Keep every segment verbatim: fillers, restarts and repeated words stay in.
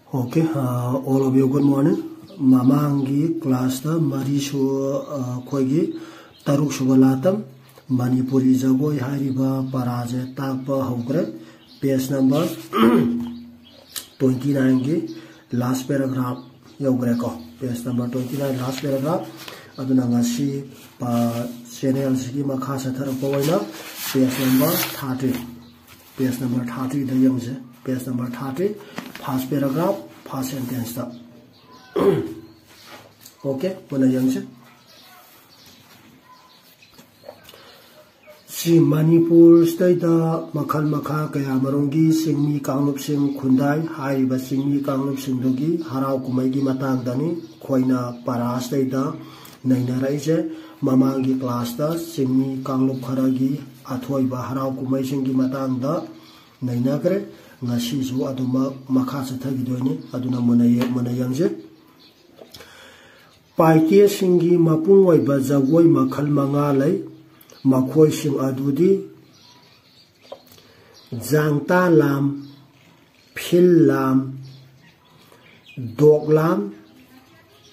Okay, uh, all of you, good morning. ꯃꯃꯥꯡꯒꯤ class ꯇ ꯃꯔꯤ ꯁꯨ, uh, ꯑꯩꯈꯣꯏꯒꯤ ꯇꯔꯨꯛ ꯁꯨꯕ ꯂꯥꯇꯝ ꯃꯅꯤꯄꯨꯔꯤ ꯖꯒꯣꯏ ꯍꯥꯏꯔꯤꯕ ꯄꯔꯥꯁꯦ ꯇꯥꯛꯄ ꯍꯧꯈ꯭ꯔꯦ꯫ Page number twenty nine ꯒꯤ last paragraph ꯌꯧꯈ꯭ꯔꯦꯀꯣ꯫ Page number twenty nine, last paragraph꯫ ꯑꯗꯨꯅ ꯉꯁꯤ, ꯑ, channel ꯁꯤꯒꯤ ꯃꯈꯥ ꯆꯠꯊꯔꯛꯄ ꯑꯣꯏꯅ page number thirty, page number thirty ꯗ ꯌꯦꯡꯁꯦ꯫ Page number thirty, first paragraph, first sentence ꯇ꯫ Okay, ꯄꯨꯟꯅ ꯌꯦꯡꯁꯦ꯫ ꯁꯤ ꯃꯅꯤꯄꯨꯔ ꯁꯤꯗꯩꯗ ꯃꯈꯜ ꯃꯈꯥ ꯀꯌꯥ ꯃꯔꯨꯝꯒꯤ ꯆꯤꯡꯃꯤ ꯀꯥꯡꯂꯨꯞꯁꯤꯡ ꯈꯨꯟꯗꯥꯏ꯫ ꯍꯥꯏꯔꯤꯕ ꯆꯤꯡꯃꯤ ꯀꯥꯡꯂꯨꯞꯁꯤꯡꯗꯨꯒꯤ ꯍꯔꯥꯎ ꯀꯨꯝꯍꯩꯒꯤ ꯃꯇꯥꯡꯗꯅꯤ ꯑꯩꯈꯣꯏꯅ ꯄꯔꯥ ꯁꯤꯗꯩꯗ ꯅꯩꯅꯔꯛꯏꯁꯦ꯫ ꯃꯃꯥꯡꯒꯤ class ꯇ ꯆꯤꯡꯃꯤ ꯀꯥꯡꯂꯨꯞ ꯈꯔꯒꯤ ꯑꯊꯣꯏꯕ ꯍꯔꯥꯎ ꯀꯨꯝꯍꯩꯁꯤꯡꯒꯤ ꯃꯇꯥꯡꯗ ꯅꯩꯅꯈ꯭ꯔꯦ꯫ ꯉꯁꯤꯁꯨ ꯑꯗꯨꯃꯛ ꯃꯈꯥ ꯆꯠꯊꯈꯤꯗꯣꯏꯅꯤ꯫ ꯑꯗꯨꯅ ꯃꯨꯟꯅ ꯌꯦ-, ꯃꯨꯟꯅ ꯌꯦꯡꯁꯦ꯫ ꯄꯥꯏꯇꯦꯁꯤꯡꯒꯤ ꯃꯄꯨꯡ ꯑꯣꯏꯕ ꯖꯒꯣꯏ ꯃꯈꯜ ꯃꯉꯥ ꯂꯩ꯫ ꯃꯈꯣꯏꯁꯤꯡ ꯑꯗꯨꯗꯤ ꯖꯥꯡꯇꯥ ꯂꯥꯝ, ꯐꯤꯜ ꯂꯥꯝ, ꯗꯣꯛꯂꯥꯝ,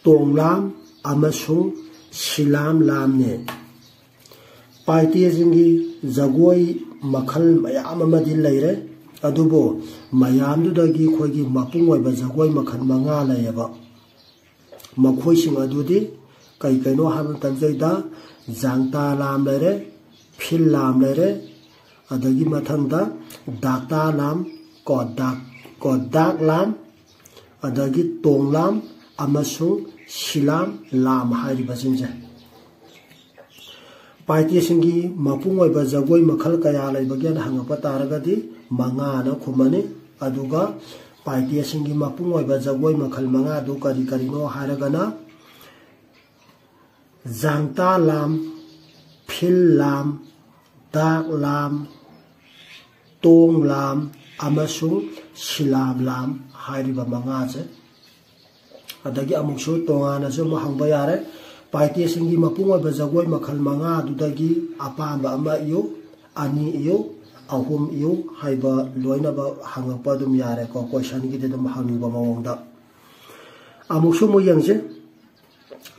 ꯇꯣꯡꯂꯥꯝ ꯑꯃꯁꯨꯡ ꯁꯤꯂꯥꯝ ꯂꯥꯝꯅꯤ꯫ ꯄꯥꯏꯇꯦꯁꯤꯡꯒꯤ ꯖꯒꯣꯏ ꯃꯈꯜ ꯃꯌꯥꯝ ꯑꯃꯗꯤ ꯂꯩꯔꯦ, ꯑꯗꯨꯕꯨ ꯃꯌꯥꯝꯗꯨꯗꯒꯤ ꯑꯩꯈꯣꯏꯒꯤ ꯃꯄꯨꯡ ꯑꯣꯏꯕ ꯖꯒꯣꯏ ꯃꯈꯜ ꯃꯉꯥ ꯂꯩꯌꯦꯕ꯫ ꯃꯈꯣꯏꯁꯤꯡ ꯑꯗꯨꯗꯤ ꯀꯩ ꯀꯩꯅꯣ ꯍꯥꯏꯕ ꯃꯇꯝꯁꯤꯗꯩꯗ ꯖꯥꯡꯇꯥ ꯂꯥꯝ ꯂꯩꯔꯦ, ꯐꯤꯜ ꯂꯥꯝ ꯂꯩꯔꯦ, ꯑꯗꯒꯤ ꯃꯊꯪꯗ ꯗꯥꯛꯇꯥ ꯂꯥꯝ, ꯀꯣꯗꯥꯛ, ꯀꯣꯗꯥꯛ ꯂꯥꯝ, ꯑꯗꯒꯤ ꯇꯣꯡꯂꯥꯝ ꯑꯃꯁꯨꯡ ꯁꯤꯂꯥꯝ ꯂꯥꯝ ꯍꯥꯏꯔꯤꯕꯁꯤꯡꯁꯦ꯫ ꯄꯥꯏꯇꯦꯁꯤꯡꯒꯤ ꯃꯄꯨꯡ ꯑꯣꯏꯕ ꯖꯒꯣꯏ ꯃꯈꯜ ꯀꯌꯥ ꯂꯩꯕꯒꯦꯅ ꯍꯪꯉꯛꯄ ꯇꯥꯔꯒꯗꯤ ꯃꯉꯥꯅ ꯈꯨꯝꯃꯅꯤ꯫ ꯑꯗꯨꯒ ꯄꯥꯏꯇꯦꯁꯤꯡꯒꯤ ꯃꯄꯨꯡ ꯑꯣꯏꯕ ꯖꯒꯣꯏ ꯃꯈꯜ ꯃꯉꯥꯗꯨ ꯀꯔꯤ ꯀꯔꯤꯅꯣ ꯍꯥꯏꯔꯒꯅ ꯖꯥꯡꯇꯥ ꯂꯥꯝ, ꯐꯤꯜ ꯂꯥꯝ, ꯗꯥꯛ ꯂꯥꯝ, ꯇꯣꯡ ꯂꯥꯝ ꯑꯃꯁꯨꯡ ꯁꯤꯂꯥꯝ ꯂꯥꯝ ꯍꯥꯏꯔꯤꯕ ꯃꯉꯥꯁꯦ꯫ ꯑꯗꯒꯤ ꯑꯃꯨꯛꯁꯨ ꯇꯣꯉꯥꯟꯅꯁꯨ ꯑꯃꯨꯛ ꯍꯪꯕ ꯌꯥꯔꯦ꯫ ꯄꯥꯏꯇꯦꯁꯤꯡꯒꯤ ꯃꯄꯨꯡ ꯑꯣꯏꯕ ꯖꯒꯣꯏ ꯃꯈꯜ ꯃꯉꯥꯗꯨꯗꯒꯤ ꯑꯄꯥꯝꯕ ꯑꯃ ꯏꯌꯨ, ꯑꯅꯤ ꯏꯌꯨ, ꯑꯍꯨꯝ ꯏꯌꯨ ꯍꯥꯏꯕ ꯂꯣꯏꯅꯃꯛ ꯍꯪꯉꯛꯄ ꯑꯗꯨꯝ ꯌꯥꯔꯦꯀꯣ, ꯀꯣꯏꯁꯟꯒꯤꯗꯤ ꯑꯗꯨꯝ ꯍꯪꯅꯤꯡꯕ ꯃꯑꯣꯡꯗ꯫ ꯑꯃꯨꯛꯁꯨ ꯑꯃꯨꯛ ꯌꯦꯡꯁꯦ꯫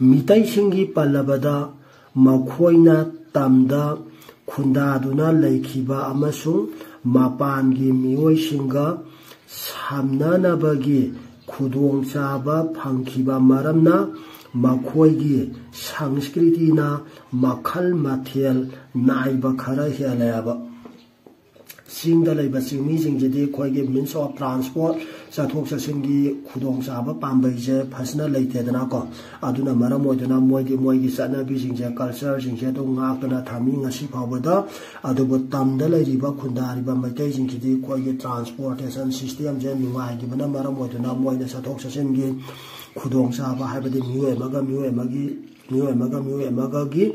ꯃꯤꯇꯩꯁꯤꯡꯒꯤ ꯄꯜꯂꯕꯗ ꯃꯈꯣꯏꯅ ꯇꯝꯗ ꯈꯨꯟꯗꯥꯗꯨꯅ ꯂꯩꯈꯤꯕ ꯑꯃꯁꯨꯡ ꯃꯄꯥꯟꯒꯤ ꯃꯤꯑꯣꯏꯁꯤꯡꯒ ꯁꯝꯅꯅꯕꯒꯤ ꯈꯨꯗꯣꯡꯆꯥꯕ ꯐꯪꯈꯤꯕ ꯃꯔꯝꯅ ꯃꯈꯣꯏꯒꯤ ꯁꯪꯁꯀ꯭ꯔꯤꯇꯤꯅ ꯃꯈꯜ ꯃꯊꯦꯜ ꯅꯥꯏꯕ ꯈꯔ ꯍꯦꯜꯂꯦꯕ꯫ ꯆꯤꯡꯗ ꯂꯩꯕ ꯆꯤꯡꯃꯤꯁꯤꯡꯁꯤꯗꯤ ꯑꯩꯈꯣꯏꯒꯤ means of transport, ꯆꯠꯊꯣꯛ ꯆꯠꯁꯤꯟꯒꯤ ꯈꯨꯗꯣꯡꯆꯥꯕ ꯄꯥꯝꯕꯩꯁꯦ ꯐꯖꯅ ꯂꯩꯇꯦꯗꯅꯀꯣ꯫ ꯑꯗꯨꯅ ꯃꯔꯝ ꯑꯣꯏꯗꯨꯅ ꯃꯣꯏꯗꯤ ꯃꯣꯏꯒꯤ ꯆꯠꯅꯕꯤꯁꯤꯡꯁꯦ, cultureꯁꯤꯡꯁꯦ ꯑꯗꯨꯝ ꯉꯥꯛꯇꯅ ꯊꯝꯃꯤ ꯉꯁꯤ ꯐꯥꯎꯕꯗ꯫ ꯑꯗꯨꯕꯨ ꯇꯝꯗ ꯂꯩꯔꯤꯕ ꯈꯨꯟꯗꯥꯔꯤꯕ ꯃꯩꯇꯩꯁꯤꯡꯁꯤꯗꯤ ꯑꯩꯈꯣꯏꯒꯤ transportation systemꯁꯦ ꯅꯨꯡꯉꯥꯏꯈꯤꯕꯅ ꯃꯔꯝ ꯑꯣꯏꯗꯨꯅ ꯃꯣꯏꯅ ꯆꯠꯊꯣꯛ ꯆꯠꯁꯤꯟꯒꯤ ꯈꯨꯗꯣꯡꯆꯥꯕ, ꯍꯥꯏꯕꯗꯤ ꯃꯤꯑꯣꯏ ꯑꯃꯒ ꯃꯤꯑꯣꯏ ꯑꯃꯒꯤ, ꯃꯤꯑꯣꯏ ꯑꯃꯒ ꯃꯤꯑꯣꯏ ꯑꯃꯒꯒꯤ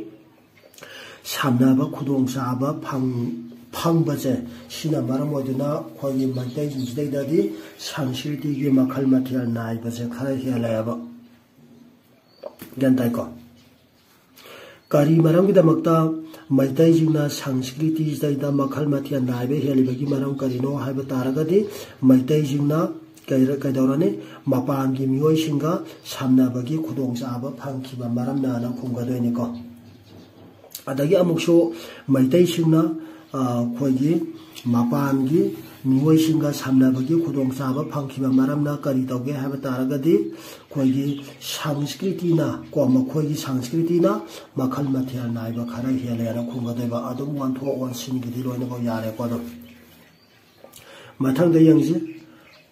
ꯁꯝꯅꯕ ꯈꯨꯗꯣꯡꯆꯥꯕ ꯐꯪ-, ꯐꯪꯕꯁꯦ, ꯁꯤꯅ ꯃꯔꯝ ꯑꯣꯏꯗꯨꯅ ꯑꯩꯈꯣꯏꯒꯤ ꯃꯩꯇꯩꯁꯤꯡꯁꯤꯗꯩꯗꯗꯤ ꯁꯪꯁꯀ꯭ꯔꯤꯇꯤꯒꯤ ꯃꯈꯜ ꯃꯊꯦꯜ ꯅꯥꯏꯕꯁꯦ ꯈꯔ ꯍꯦꯜꯂꯦꯕ꯫ ꯒ꯭ꯌꯥꯟ ꯇꯥꯏꯀꯣ? ꯀꯔꯤ ꯃꯔꯝꯒꯤꯗꯃꯛꯇ ꯃꯩꯇꯩꯁꯤꯡꯅ ꯁꯪꯁꯀ꯭ꯔꯤꯇꯤꯁꯤꯗꯩꯗ ꯃꯈꯜ ꯃꯊꯦꯜ ꯅꯥꯏꯕ ꯍꯦꯜꯂꯤꯕꯒꯤ ꯃꯔꯝ ꯀꯔꯤꯅꯣ ꯍꯥꯏꯕ ꯇꯥꯔꯒꯗꯤ, ꯃꯩꯇꯩꯁꯤꯡꯅ ꯀꯩ-, ꯀꯩꯗꯧꯔꯅꯤ? ꯃꯄꯥꯟꯒꯤ ꯃꯤꯑꯣꯏꯁꯤꯡꯒ ꯁꯝꯅꯕꯒꯤ ꯈꯨꯗꯣꯡꯆꯥꯕ ꯐꯪꯈꯤꯕ ꯃꯔꯝꯅꯅ ꯈꯨꯝꯒꯗꯣꯏꯅꯤꯀꯣ꯫ ꯑꯗꯒꯤ ꯑꯃꯨꯛꯁꯨ ꯃꯩꯇꯩꯁꯤꯡꯅ, ꯑ, ꯑꯩꯈꯣꯏꯒꯤ ꯃꯄꯥꯟꯒꯤ ꯃꯤꯑꯣꯏꯁꯤꯡꯒ ꯁꯝꯅꯕꯒꯤ ꯈꯨꯗꯣꯡꯆꯥꯕ ꯐꯪꯈꯤꯕ ꯃꯔꯝꯅ ꯀꯔꯤ ꯇꯧꯒꯦ ꯍꯥꯏꯕ ꯇꯥꯔꯒꯗꯤ, ꯑꯩꯈꯣꯏꯒꯤ ꯁꯪꯁꯀ꯭ꯔꯤꯇꯤꯅ ꯀꯣ, ꯃꯈꯣꯏꯒꯤ ꯁꯪꯁꯀ꯭ꯔꯤꯇꯤꯅ ꯃꯈꯜ ꯃꯊꯦꯜ ꯅꯥꯏꯕ ꯈꯔ ꯍꯦꯜꯂꯦꯅ ꯈꯨꯝꯒꯗꯣꯏꯕ꯫ ꯑꯗꯨꯝ ꯑꯣꯟꯊꯣꯛ ꯑꯣꯟꯁꯤꯟꯒꯤꯗꯤ ꯂꯣꯏꯅꯃꯛ ꯌꯥꯔꯦꯀꯣ꯫ ꯑꯗꯨꯝ ꯃꯊꯪꯗ ꯌꯦꯡꯁꯤ꯫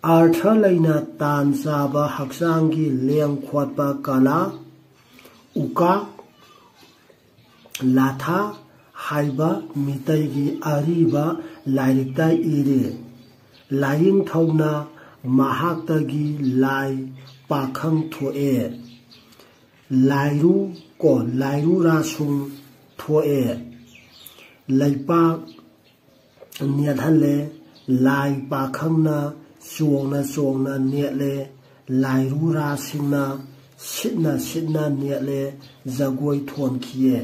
ꯑꯔꯊ ꯂꯩꯅ ꯇꯥꯟ ꯆꯥꯕ ꯍꯛꯆꯥꯡꯒꯤ ꯂꯦꯡ ꯈꯣꯠꯄ ꯀꯂꯥ, ꯎꯀꯥ ꯂꯥꯊꯥ ꯍꯥꯏꯕ ꯃꯤꯇꯩꯒꯤ ꯑꯔꯤꯕ ꯂꯥꯏꯔꯤꯛꯇ ꯏꯔꯤ꯫ ꯂꯥꯏꯅꯤꯡꯊꯧꯅ ꯃꯍꯥꯛꯇꯒꯤ ꯂꯥꯏ ꯄꯥꯈꯪ ꯊꯣꯛꯑꯦ꯫ ꯂꯥꯏꯔꯨ ꯀꯣ, ꯂꯥꯏꯔꯨꯔꯥꯁꯨꯡ ꯊꯣꯛꯑꯦ꯫ ꯂꯩꯄꯥꯛ ꯅꯦꯠꯍꯜꯂꯦ꯫ ꯂꯥꯏ ꯄꯥꯈꯪꯅ ꯆꯣꯡꯅ ꯆꯣꯡꯅ ꯅꯦꯠꯂꯦ꯫ ꯂꯥꯏꯔꯨꯔꯥꯁꯤꯡꯅ ꯁꯤꯠꯅ ꯁꯤꯠꯅ ꯅꯦꯠꯂꯦ꯫ ꯖꯒꯣꯏ ꯊꯣꯟꯈꯤꯌꯦ꯫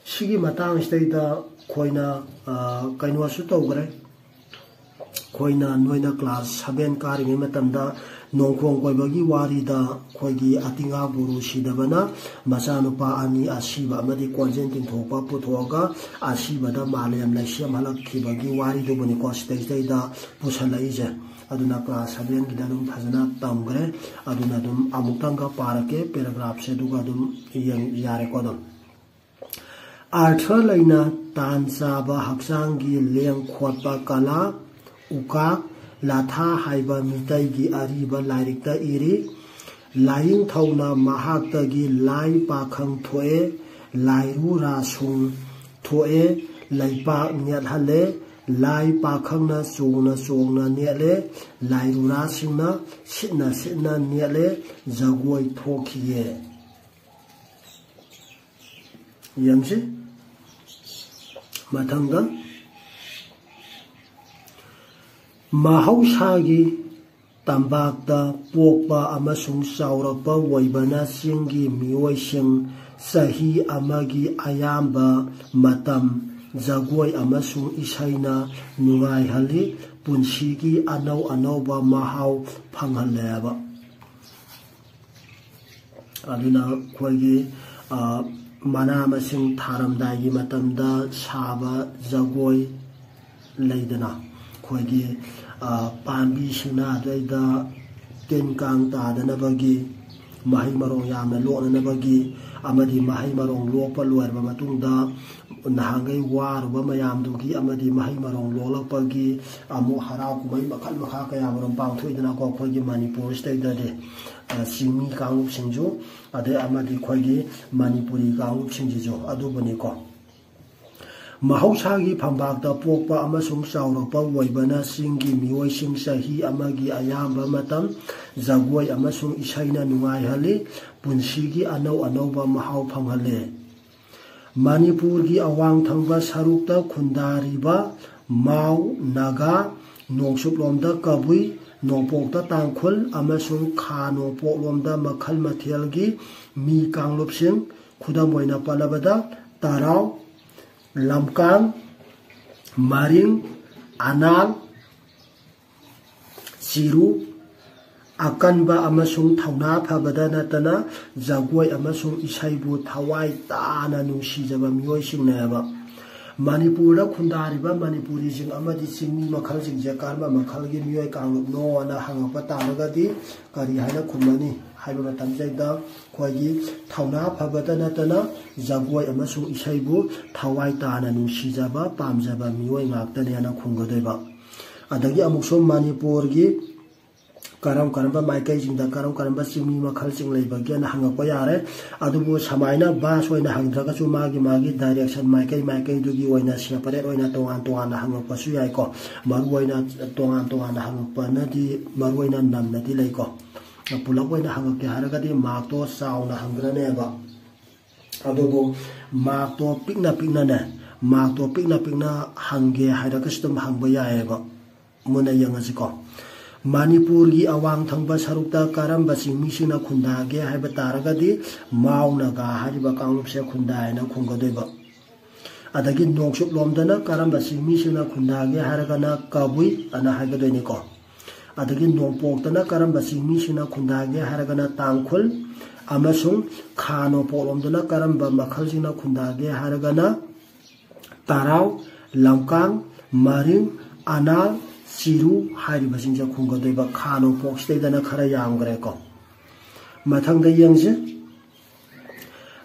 ꯁꯤꯒꯤ ꯃꯇꯥꯡꯁꯤꯗꯩꯗ ꯑꯩꯈꯣꯏꯅ ꯑ, ꯀꯩꯅꯣꯁꯨ ꯇꯧꯈ꯭ꯔꯦ꯫ ꯑꯩꯈꯣꯏꯅ, ꯅꯣꯏꯅ ꯀ꯭ꯂꯥꯁ ꯁꯚꯦꯟ ꯀꯥꯔꯤꯉꯩ ꯃꯇꯝꯗ ꯅꯣꯡꯈꯣꯡ ꯀꯣꯏꯕꯒꯤ ꯋꯥꯔꯤꯗ ꯑꯩꯈꯣꯏꯒꯤ ꯑꯇꯤꯉꯥ ꯒꯨꯔꯨ ꯁꯤꯗꯕꯅ ꯃꯆꯥꯅꯨꯄꯥ ꯑꯅꯤ ꯑꯁꯤꯕ ꯑꯃꯗꯤ ꯀꯣꯟꯖꯦꯟ ꯇꯤꯡꯊꯣꯛꯄ ꯄꯨꯊꯣꯛꯑꯒ ꯑꯁꯤꯕꯗ ꯃꯥꯂꯦꯝ ꯂꯩꯁꯦꯝ ꯍꯜꯂꯛꯈꯤꯕꯒꯤ ꯋꯥꯔꯤꯗꯨꯕꯨꯅꯤꯀꯣ ꯁꯤꯗꯩꯁꯤꯗꯩꯗ ꯄꯨꯁꯜꯂꯛꯏꯁꯦ꯫ ꯑꯗꯨꯅ ꯀ꯭ꯂꯥꯁ ꯁꯚꯦꯟꯒꯤꯗ ꯑꯗꯨꯝ ꯐꯖꯅ ꯇꯝꯈ꯭ꯔꯦ꯫ ꯑꯗꯨꯅ ꯑꯗꯨꯝ ꯑꯃꯨꯛꯇꯪꯒ ꯄꯥꯔꯛꯀꯦ ꯄꯦꯔꯥꯒ꯭ꯔꯥꯐꯁꯦ, ꯑꯗꯨꯒ ꯑꯗꯨꯝ ꯌꯦꯡ-, ꯌꯥꯔꯦꯀꯣ ꯑꯗꯨꯝ꯫ ꯑꯥꯔꯊ ꯂꯩꯅ ꯇꯥꯟ ꯆꯥꯕ ꯍꯛꯆꯥꯡꯒꯤ ꯂꯦꯡ ꯈꯣꯠꯄ ꯀꯂꯥ, ꯎꯀꯥ ꯂꯥꯊꯥ ꯍꯥꯏꯕ ꯃꯤꯇꯩꯒꯤ ꯑꯔꯤꯕ ꯂꯥꯏꯔꯤꯛꯇ ꯏꯔꯤ꯫ ꯂꯥꯏꯅꯤꯡꯊꯧꯅ ꯃꯍꯥꯛꯇꯒꯤ ꯂꯥꯏ ꯄꯥꯈꯪ ꯊꯣꯛꯑꯦ, ꯂꯥꯏꯔꯨ ꯔꯥꯁꯨꯡ ꯊꯣꯛꯑꯦ, ꯂꯩꯄꯥꯛ ꯅꯦꯠꯍꯜꯂꯦ꯫ ꯂꯥꯏ ꯄꯥꯈꯪꯅ ꯆꯣꯡꯅ ꯆꯣꯡꯅ ꯅꯦꯠꯂꯦ, ꯂꯥꯏꯔꯨꯔꯥꯁꯤꯡꯅ ꯁꯤꯠꯅ ꯁꯤꯠꯅ ꯅꯦꯠꯂꯦ, ꯖꯒꯣꯏ ꯊꯣꯛꯈꯤꯌꯦ꯫ ꯌꯦꯡꯁꯤ ꯃꯊꯪꯗ꯫ ꯃꯍꯧꯁꯥꯒꯤ ꯇꯝꯄꯥꯛꯇ ꯄꯣꯛꯄ ꯑꯃꯁꯨꯡ ꯆꯥꯎꯔꯛꯄ ꯑꯣꯏꯕꯅ ꯆꯤꯡꯒꯤ ꯃꯤꯑꯣꯏꯁꯤꯡ ꯆꯍꯤ ꯑꯃꯒꯤ ꯑꯌꯥꯝꯕ ꯃꯇꯝ ꯖꯒꯣꯏ ꯑꯃꯁꯨꯡ ꯏꯁꯩꯅ ꯅꯨꯡꯉꯥꯏꯍꯜꯂꯤ꯫ ꯄꯨꯟꯁꯤꯒꯤ ꯑꯅꯧ ꯑꯅꯧꯕ ꯃꯍꯥꯎ ꯐꯪꯍꯜꯂꯦꯕ꯫ ꯑꯗꯨꯅ ꯑꯩꯈꯣꯏꯒꯤ, ꯑ, ꯃꯅꯥ ꯃꯁꯤꯡ ꯊꯥꯔꯝꯗꯥꯏꯒꯤ ꯃꯇꯝꯗ ꯁꯥꯕ ꯖꯒꯣꯏ ꯂꯩꯗꯅ, ꯑꯩꯈꯣꯏꯒꯤ, ꯑ, ꯄꯥꯝꯕꯤꯁꯤꯡꯅ ꯑꯗꯨꯗꯩꯗ ꯇꯤꯟ ꯀꯥꯡ ꯇꯥꯗꯅꯕꯒꯤ, ꯃꯍꯩ ꯃꯔꯣꯡ ꯌꯥꯝꯅ ꯂꯣꯛꯅꯅꯕꯒꯤ, ꯑꯃꯗꯤ ꯃꯍꯩ ꯃꯔꯣꯡ ꯂꯣꯛꯄ ꯂꯣꯏꯔꯕ ꯃꯇꯨꯡꯗ ꯅꯍꯥꯟꯈꯩ ꯋꯥꯔꯨꯕ ꯃꯌꯥꯝꯗꯨꯒꯤ ꯑꯃꯗꯤ ꯃꯍꯩ ꯃꯔꯣꯡ ꯂꯣꯛꯂꯛꯄꯒꯤ ꯑꯃꯨꯛ ꯍꯔꯥꯎ ꯀꯨꯝꯍꯩ ꯃꯈꯜ ꯃꯈꯥ ꯀꯌꯥ ꯃꯔꯨꯝ ꯄꯥꯡꯊꯣꯛꯏꯗꯅꯀꯣ ꯑꯩꯈꯣꯏꯒꯤ ꯃꯅꯤꯄꯨꯔꯁꯤꯗꯩꯗꯗꯤ꯫ ꯑ, ꯆꯤꯡꯃꯤ ꯀꯥꯡꯂꯨꯞꯁꯤꯡꯁꯨ, ꯑꯗꯩ ꯑꯃꯗꯤ ꯑꯩꯈꯣꯏꯒꯤ ꯃꯅꯤꯄꯨꯔꯤ ꯀꯥꯡꯂꯨꯞꯁꯤꯡꯁꯤꯁꯨ ꯑꯗꯨꯕꯨꯅꯤꯀꯣ꯫ ꯃꯍꯧꯁꯥꯒꯤ ꯐꯝꯄꯥꯛꯇ ꯄꯣꯛꯄ ꯑꯃꯁꯨꯡ ꯆꯥꯎꯔꯛꯄ ꯑꯣꯏꯕꯅ ꯆꯤꯡꯒꯤ ꯃꯤꯑꯣꯏꯁꯤꯡ ꯆꯍꯤ ꯑꯃꯒꯤ ꯑꯌꯥꯝꯕ ꯃꯇꯝ ꯖꯒꯣꯏ ꯑꯃꯁꯨꯡ ꯏꯁꯩꯅ ꯅꯨꯡꯉꯥꯏꯍꯜꯂꯤ꯫ ꯄꯨꯟꯁꯤꯒꯤ ꯑꯅꯧ ꯑꯅꯧꯕ ꯃꯍꯥꯎ ꯐꯪꯍꯜꯂꯦ꯫ ꯃꯅꯤꯄꯨꯔꯒꯤ ꯑꯋꯥꯡ ꯊꯪꯕ ꯁꯔꯨꯛꯇ ꯈꯨꯟꯗꯥꯔꯤꯕ ꯃꯥꯎ, ꯅꯥꯒꯥ, ꯅꯣꯡꯆꯨꯞꯂꯣꯝꯗ ꯀꯕꯨꯏ, ꯅꯣꯡꯄꯣꯛꯇ ꯇꯥꯡꯈꯨꯜ ꯑꯃꯁꯨꯡ ꯈꯥ ꯅꯣꯡꯄꯣꯛꯂꯣꯝꯗ ꯃꯈꯜ ꯃꯊꯦꯜꯒꯤ ꯃꯤ ꯀꯥꯡꯂꯨꯞꯁꯤꯡ, ꯈꯨꯗꯝ ꯑꯣꯏꯅ ꯄꯜꯂꯕꯗ ꯇꯔꯥꯎ, ꯂꯝꯀꯥꯡ, ꯃꯔꯤꯡ, ꯑꯅꯥꯜ, ꯆꯤꯔꯨ, ꯑꯀꯟꯕ ꯑꯃꯁꯨꯡ ꯊꯧꯅꯥ ꯐꯕꯗ ꯅꯠꯇꯅ ꯖꯒꯣꯏ ꯑꯃꯁꯨꯡ ꯏꯁꯩꯕꯨ ꯊꯋꯥꯏ ꯇꯥꯅ ꯅꯨꯡꯁꯤꯖꯕ ꯃꯤꯑꯣꯏꯁꯤꯡꯅꯦꯕ꯫ ꯃꯅꯤꯄꯨꯔꯗ ꯈꯨꯟꯗꯥꯔꯤꯕ ꯃꯅꯤꯄꯨꯔꯤꯁꯤꯡ ꯑꯃꯗꯤ ꯆꯤꯡꯃꯤ ꯃꯈꯜꯁꯤꯡꯁꯦ ꯀꯔꯝꯕ ꯃꯈꯜꯒꯤ ꯃꯤꯑꯣꯏ ꯀꯥꯡꯂꯨꯞꯅꯣꯅ ꯍꯪꯉꯛꯄ ꯇꯥꯔꯒꯗꯤ ꯀꯔꯤ ꯍꯥꯏꯅ ꯈꯨꯝꯃꯅꯤ ꯍꯥꯏꯕ ꯃꯇꯝꯁꯤꯗ ꯑꯩꯈꯣꯏꯒꯤ ꯊꯧꯅꯥ ꯐꯕꯗ ꯅꯠꯇꯅ ꯖꯒꯣꯏ ꯑꯃꯁꯨꯡ ꯏꯁꯩꯕꯨ ꯊꯋꯥꯏ ꯇꯥꯅ ꯅꯨꯡꯁꯤꯖꯕ, ꯄꯥꯝꯖꯕ ꯃꯤꯑꯣꯏ ꯉꯥꯛꯇꯅꯦꯅ ꯈꯨꯝꯒꯗꯣꯏꯕ꯫ ꯑꯗꯒꯤ ꯑꯃꯨꯛꯁꯨ ꯃꯅꯤꯄꯨꯔꯒꯤ ꯀꯔꯝ ꯀꯔꯝꯕ ꯃꯥꯏꯀꯩꯁꯤꯡꯗ ꯀꯔꯝ ꯀꯔꯝꯕ ꯆꯤꯡꯃꯤ ꯃꯈꯜꯁꯤꯡ ꯂꯩꯕꯒꯦꯅ ꯍꯪꯉꯛꯄ ꯌꯥꯔꯦ꯫ ꯑꯗꯨꯕꯨ ꯁꯨꯃꯥꯏꯅ ꯕꯥꯁ ꯑꯣꯏꯅ ꯍꯪꯗ꯭ꯔꯒꯁꯨ ꯃꯥꯒꯤ ꯃꯥꯒꯤ ꯗꯥꯏꯔꯦꯛꯁꯟ ꯃꯥꯏꯀꯩ ꯃꯥꯏꯀꯩꯗꯨꯒꯤ ꯑꯣꯏꯅ ꯁꯦꯄꯔꯦꯠ ꯑꯣꯏꯅ ꯇꯣꯉꯥꯟ ꯇꯣꯉꯥꯟꯅ ꯍꯪꯉꯛꯄꯁꯨ ꯌꯥꯏꯀꯣ꯫ ꯃꯔꯨꯑꯣꯏꯅ ꯇꯣꯉꯥꯟ ꯇꯣꯉꯥꯟꯅ ꯍꯪꯉꯛꯄꯅꯗꯤ ꯃꯔꯨꯑꯣꯏꯅ ꯅꯝꯅꯗꯤ ꯂꯩꯀꯣ꯫ ꯄꯨꯂꯞ ꯑꯣꯏꯅ ꯍꯪꯉꯛꯀꯦ ꯍꯥꯏꯔꯒꯗꯤ ꯃꯥꯔꯛꯇꯣ ꯆꯥꯎꯅ ꯍꯪꯈ꯭ꯔꯅꯦꯕ꯫ ꯑꯗꯨꯕꯨ ꯃꯥꯔꯛꯇꯣ ꯄꯤꯛꯅ ꯄꯤꯛꯅꯅꯦ, ꯃꯥꯔꯛꯇꯣ ꯄꯤꯛꯅ ꯄꯤꯛꯅ ꯍꯪꯒꯦ ꯍꯥꯏꯔꯒꯁꯨ ꯑꯗꯨꯝ ꯍꯪꯕ ꯌꯥꯏꯑꯕ꯫ ꯃꯨꯟꯅ ꯌꯦꯡꯉꯁꯤꯀꯣ꯫ ꯃꯅꯤꯄꯨꯔꯒꯤ ꯑꯋꯥꯡ ꯊꯪꯕ ꯁꯔꯨꯛꯇ ꯀꯔꯝꯕ ꯆꯤꯡꯃꯤꯁꯤꯡꯅ ꯈꯨꯟꯗꯥꯒꯦ ꯍꯥꯏꯕ ꯇꯥꯔꯒꯗꯤ ꯃꯥꯎ ꯅꯥꯒꯥ ꯍꯥꯏꯔꯤꯕ ꯀꯥꯡꯂꯨꯞꯁꯦ ꯈꯨꯟꯗꯥꯏꯅ ꯈꯨꯝꯒꯗꯣꯏꯕ꯫ ꯑꯗꯒꯤ ꯅꯣꯡꯆꯨꯞ ꯂꯣꯝꯗꯅ ꯀꯔꯝꯕ ꯆꯤꯡꯃꯤꯁꯤꯡꯅ ꯈꯨꯟꯗꯥꯒꯦ ꯍꯥꯏꯔꯒꯅ ꯀꯕꯨꯏ ꯑꯅ ꯍꯥꯏꯒꯗꯣꯏꯅꯤꯀꯣ꯫ ꯑꯗꯒꯤ ꯅꯣꯡꯄꯣꯛꯇꯅ ꯀꯔꯝꯕ ꯆꯤꯡꯃꯤꯁꯤꯡꯅ ꯈꯨꯟꯗꯥꯒꯦ ꯍꯥꯏꯔꯒꯅ ꯇꯥꯡꯈꯨꯜ, ꯑꯃꯁꯨꯡ ꯈꯥ ꯅꯣꯡꯄꯣꯛꯂꯣꯝꯗꯅ ꯀꯔꯝꯕ ꯃꯈꯜꯁꯤꯡꯅ ꯈꯨꯟꯗꯥꯒꯦ ꯍꯥꯏꯔꯒꯅ ꯇꯔꯥꯎ, ꯂꯝꯀꯥꯡ, ꯃꯔꯤꯡ, ꯑꯅꯥꯜ, ꯆꯤꯔꯨ ꯍꯥꯏꯔꯤꯕꯁꯤꯡꯁꯦ ꯈꯨꯝꯒꯗꯣꯏꯕ꯫ ꯈꯥ ꯅꯣꯡꯄꯣꯛꯁꯤꯗꯩꯗꯅ ꯈꯔ ꯌꯥꯝꯈ꯭ꯔꯦꯀꯣ꯫ ꯃꯊꯪꯗ ꯌꯦꯡꯁꯤ꯫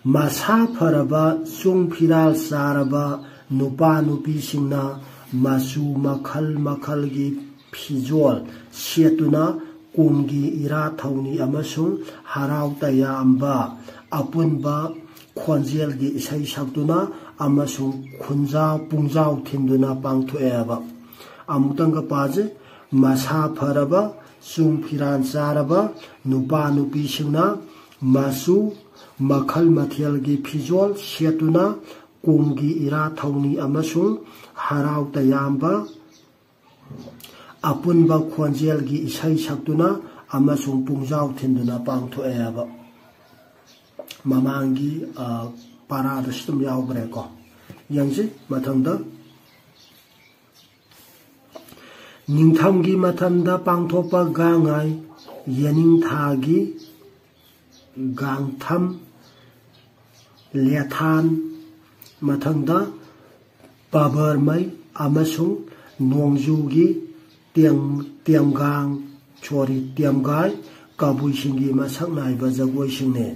ꯃꯁꯥ ꯐꯔꯕ, ꯆꯨꯡ ꯐꯤꯔꯥꯜ ꯆꯥꯔꯕ ꯅꯨꯄꯥ ꯅꯨꯄꯤꯁꯤꯡꯅ ꯃꯆꯨ ꯃꯈꯜ ꯃꯈꯜꯒꯤ ꯐꯤꯖꯣꯜ ꯁꯦꯠꯇꯨꯅ ꯀꯨꯝꯒꯤ ꯏꯔꯥꯠ ꯊꯧꯅꯤ ꯑꯃꯁꯨꯡ ꯍꯔꯥꯎ ꯇꯌꯥꯝꯕ ꯑꯄꯨꯟꯕ ꯈꯣꯟꯖꯦꯜꯒꯤ ꯏꯁꯩ ꯁꯛꯇꯨꯅ ꯑꯃꯁꯨꯡ ꯈꯨꯟꯖꯥꯎ ꯄꯨꯡꯖꯥꯎ ꯊꯤꯟꯗꯨꯅ ꯄꯥꯡꯊꯣꯛꯑꯦꯕ꯫ ꯑꯃꯨꯛꯇꯪꯒ ꯄꯥꯖꯩ꯫ ꯃꯁꯥ ꯐꯔꯕ, ꯆꯨꯡ ꯐꯤꯔꯥꯟ ꯆꯥꯔꯕ ꯅꯨꯄꯥ ꯅꯨꯄꯤꯁꯤꯡꯅ ꯃꯆꯨ ꯃꯈꯜ ꯃꯊꯦꯜꯒꯤ ꯐꯤꯖꯣꯜ ꯁꯦꯠꯇꯨꯅ ꯀꯨꯝꯒꯤ ꯏꯔꯥꯠ ꯊꯧꯅꯤ ꯑꯃꯁꯨꯡ ꯍꯔꯥꯎ ꯇꯌꯥꯝꯕ ꯑꯄꯨꯟꯕ ꯈꯣꯟꯖꯦꯜꯒꯤ ꯏꯁꯩ ꯁꯛꯇꯨꯅ ꯑꯃꯁꯨꯡ ꯄꯨꯡꯖꯥꯎ ꯊꯤꯟꯗꯨꯅ ꯄꯥꯡꯊꯣꯛꯑꯦꯕ꯫ ꯃꯃꯥꯡꯒꯤ, ꯑ, ꯄꯥꯔꯥꯗꯁꯨ ꯑꯗꯨꯝ ꯌꯥꯎꯈ꯭ꯔꯦꯀꯣ꯫ ꯌꯦꯡꯁꯤ ꯃꯊꯪꯗ꯫ ꯅꯤꯡꯊꯝꯒꯤ ꯃꯇꯝꯗ ꯄꯥꯡꯊꯣꯛꯄ ꯒꯥꯡ ꯉꯥꯏ, ꯌꯦꯅꯤꯡꯊꯥꯒꯤ ꯒꯥꯡꯊꯝ, ꯂꯦꯊꯥꯟ, ꯃꯊꯪꯗ ꯄꯕꯔꯃꯩ ꯑꯃꯁꯨꯡ ꯅꯣꯡꯖꯨꯒꯤ ꯇꯦꯝ-, ꯇꯦꯝꯒꯥꯡ, ꯁꯣꯔꯤ, ꯇꯦꯝꯒꯥꯏ ꯀꯕꯨꯏꯁꯤꯡꯒꯤ ꯃꯁꯛ ꯅꯥꯏꯕ ꯖꯒꯣꯏꯁꯤꯡꯅꯤ꯫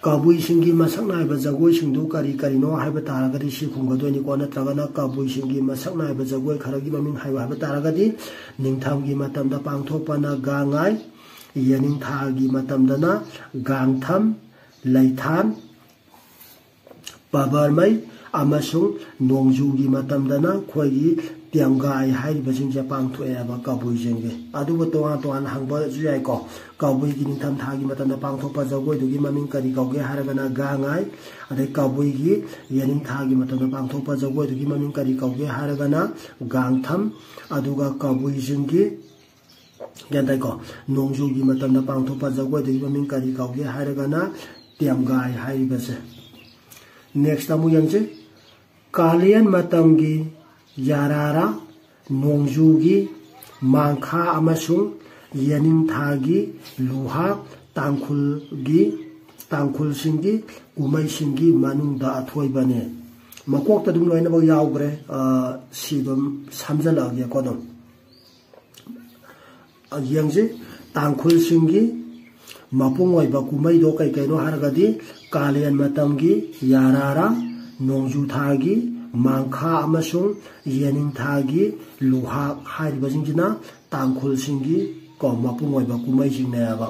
ꯀꯕꯨꯏꯁꯤꯡꯒꯤ ꯃꯁꯛ ꯅꯥꯏꯕ ꯖꯒꯣꯏꯁꯤꯡꯗꯨ ꯀꯔꯤ ꯀꯔꯤꯅꯣ ꯍꯥꯏꯕ ꯇꯥꯔꯒꯗꯤ ꯁꯤ ꯈꯨꯝꯒꯗꯣꯏꯅꯤꯀꯣ, ꯅꯠꯇ꯭ꯔꯒꯅ ꯀꯕꯨꯏꯁꯤꯡꯒꯤ ꯃꯁꯛ ꯅꯥꯏꯕ ꯖꯒꯣꯏ ꯈꯔꯒꯤ ꯃꯃꯤꯡ ꯍꯥꯏꯌꯨ ꯍꯥꯏꯕ ꯇꯥꯔꯒꯗꯤ ꯅꯤꯡꯊꯝꯒꯤ ꯃꯇꯝꯗ ꯄꯥꯡꯊꯣꯛꯄꯅ ꯒꯥꯡ ꯉꯥꯏ, ꯌꯦꯅꯤꯡꯊꯥꯒꯤ ꯃꯇꯝꯗꯅ ꯒꯥꯡꯊꯝ, ꯂꯩꯊꯥꯟ, ꯄꯕꯔꯃꯩ ꯑꯃꯁꯨꯡ ꯅꯣꯡꯖꯨꯒꯤ ꯃꯇꯝꯗꯅ ꯑꯩꯈꯣꯏꯒꯤ ꯇꯦꯝꯒꯥꯏ ꯍꯥꯏꯔꯤꯕꯁꯤꯡꯁꯦ ꯄꯥꯡꯊꯣꯛꯑꯦꯕ ꯀꯕꯨꯏꯁꯤꯡꯒꯤ꯫ ꯑꯗꯨꯕꯨ ꯇꯣꯉꯥꯟ ꯇꯣꯉꯥꯟꯅ ꯍꯪꯕꯁꯨ ꯌꯥꯏꯀꯣ꯫ ꯀꯕꯨꯏꯒꯤ ꯅꯤꯡꯊꯝꯊꯥꯒꯤ ꯃꯇꯝꯗ ꯄꯥꯡꯊꯣꯛꯄ ꯖꯒꯣꯏꯗꯨꯒꯤ ꯃꯃꯤꯡ ꯀꯔꯤ ꯀꯧꯒꯦ ꯍꯥꯏꯔꯒꯅ ꯒꯥꯡ ꯉꯥꯏ, ꯑꯗꯩ ꯀꯕꯨꯏꯒꯤ ꯌꯦꯅꯤꯡꯊꯥꯒꯤ ꯃꯇꯝꯗ ꯄꯥꯡꯊꯣꯛꯄ ꯖꯒꯣꯏꯗꯨꯒꯤ ꯃꯃꯤꯡ ꯀꯔꯤ ꯀꯧꯒꯦ ꯍꯥꯏꯔꯒꯅ ꯒꯥꯡꯊꯝ, ꯑꯗꯨꯒ ꯀꯕꯨꯏꯁꯤꯡꯒꯤ, ꯒ꯭ꯌꯥꯟ ꯇꯥꯏꯀꯣ, ꯅꯣꯡꯖꯨꯒꯤ ꯃꯇꯝꯗ ꯄꯥꯡꯊꯣꯛꯄ ꯖꯒꯣꯏꯗꯨꯒꯤ ꯃꯃꯤꯡ ꯀꯔꯤ ꯀꯧꯒꯦ ꯍꯥꯏꯔꯒꯅ ꯇꯦꯝꯒꯥꯏ ꯍꯥꯏꯔꯤꯕꯁꯦ꯫ Next ꯑꯃꯨꯛ ꯌꯦꯡꯁꯤ꯫ ꯀꯥꯂꯦꯟ ꯃꯇꯝꯒꯤ ꯌꯥꯔꯥꯔꯥ, ꯅꯣꯡꯖꯨꯒꯤ ꯃꯥꯡꯈꯥ ꯑꯃꯁꯨꯡ ꯌꯦꯅꯤꯡꯊꯥꯒꯤ ꯂꯨꯍꯥꯛ ꯇꯥꯡꯈꯨꯜꯒꯤ, ꯇꯥꯡꯈꯨꯜꯁꯤꯡꯒꯤ ꯀꯨꯝꯍꯩꯁꯤꯡꯒꯤ ꯃꯅꯨꯡꯗ ꯑꯊꯣꯏꯕꯅꯤ꯫ ꯃꯀꯣꯛꯇ ꯑꯗꯨꯝ ꯂꯣꯏꯅꯃꯛ ꯌꯥꯎꯈ꯭ꯔꯦ꯫ ꯑ, ꯁꯤ ꯑꯗꯨꯝ ꯁꯝꯖꯜꯂꯛꯑꯒꯦꯀꯣ ꯑꯗꯨꯝ꯫ ꯑ, ꯌꯦꯡꯁꯤ, ꯇꯥꯡꯈꯨꯜꯁꯤꯡꯒꯤ ꯃꯄꯨꯡ ꯑꯣꯏꯕ ꯀꯨꯝꯍꯩꯗꯣ ꯀꯩ ꯀꯩꯅꯣ ꯍꯥꯏꯔꯒꯗꯤ ꯀꯥꯂꯦꯟ ꯃꯇꯝꯒꯤ ꯌꯥꯔꯥꯔꯥ, ꯅꯣꯡꯖꯨ ꯊꯥꯒꯤ ꯃꯥꯡꯈꯥ ꯑꯃꯁꯨꯡ ꯌꯦꯅꯤꯡꯊꯥꯒꯤ ꯂꯨꯍꯥꯛ ꯍꯥꯏꯔꯤꯕꯁꯤꯡꯁꯤꯅ ꯇꯥꯡꯈꯨꯜꯁꯤꯡꯒꯤ ꯀꯣ ꯃꯄꯨꯡ ꯑꯣꯏꯕ ꯀꯨꯝꯍꯩꯁꯤꯡꯅꯦꯕ꯫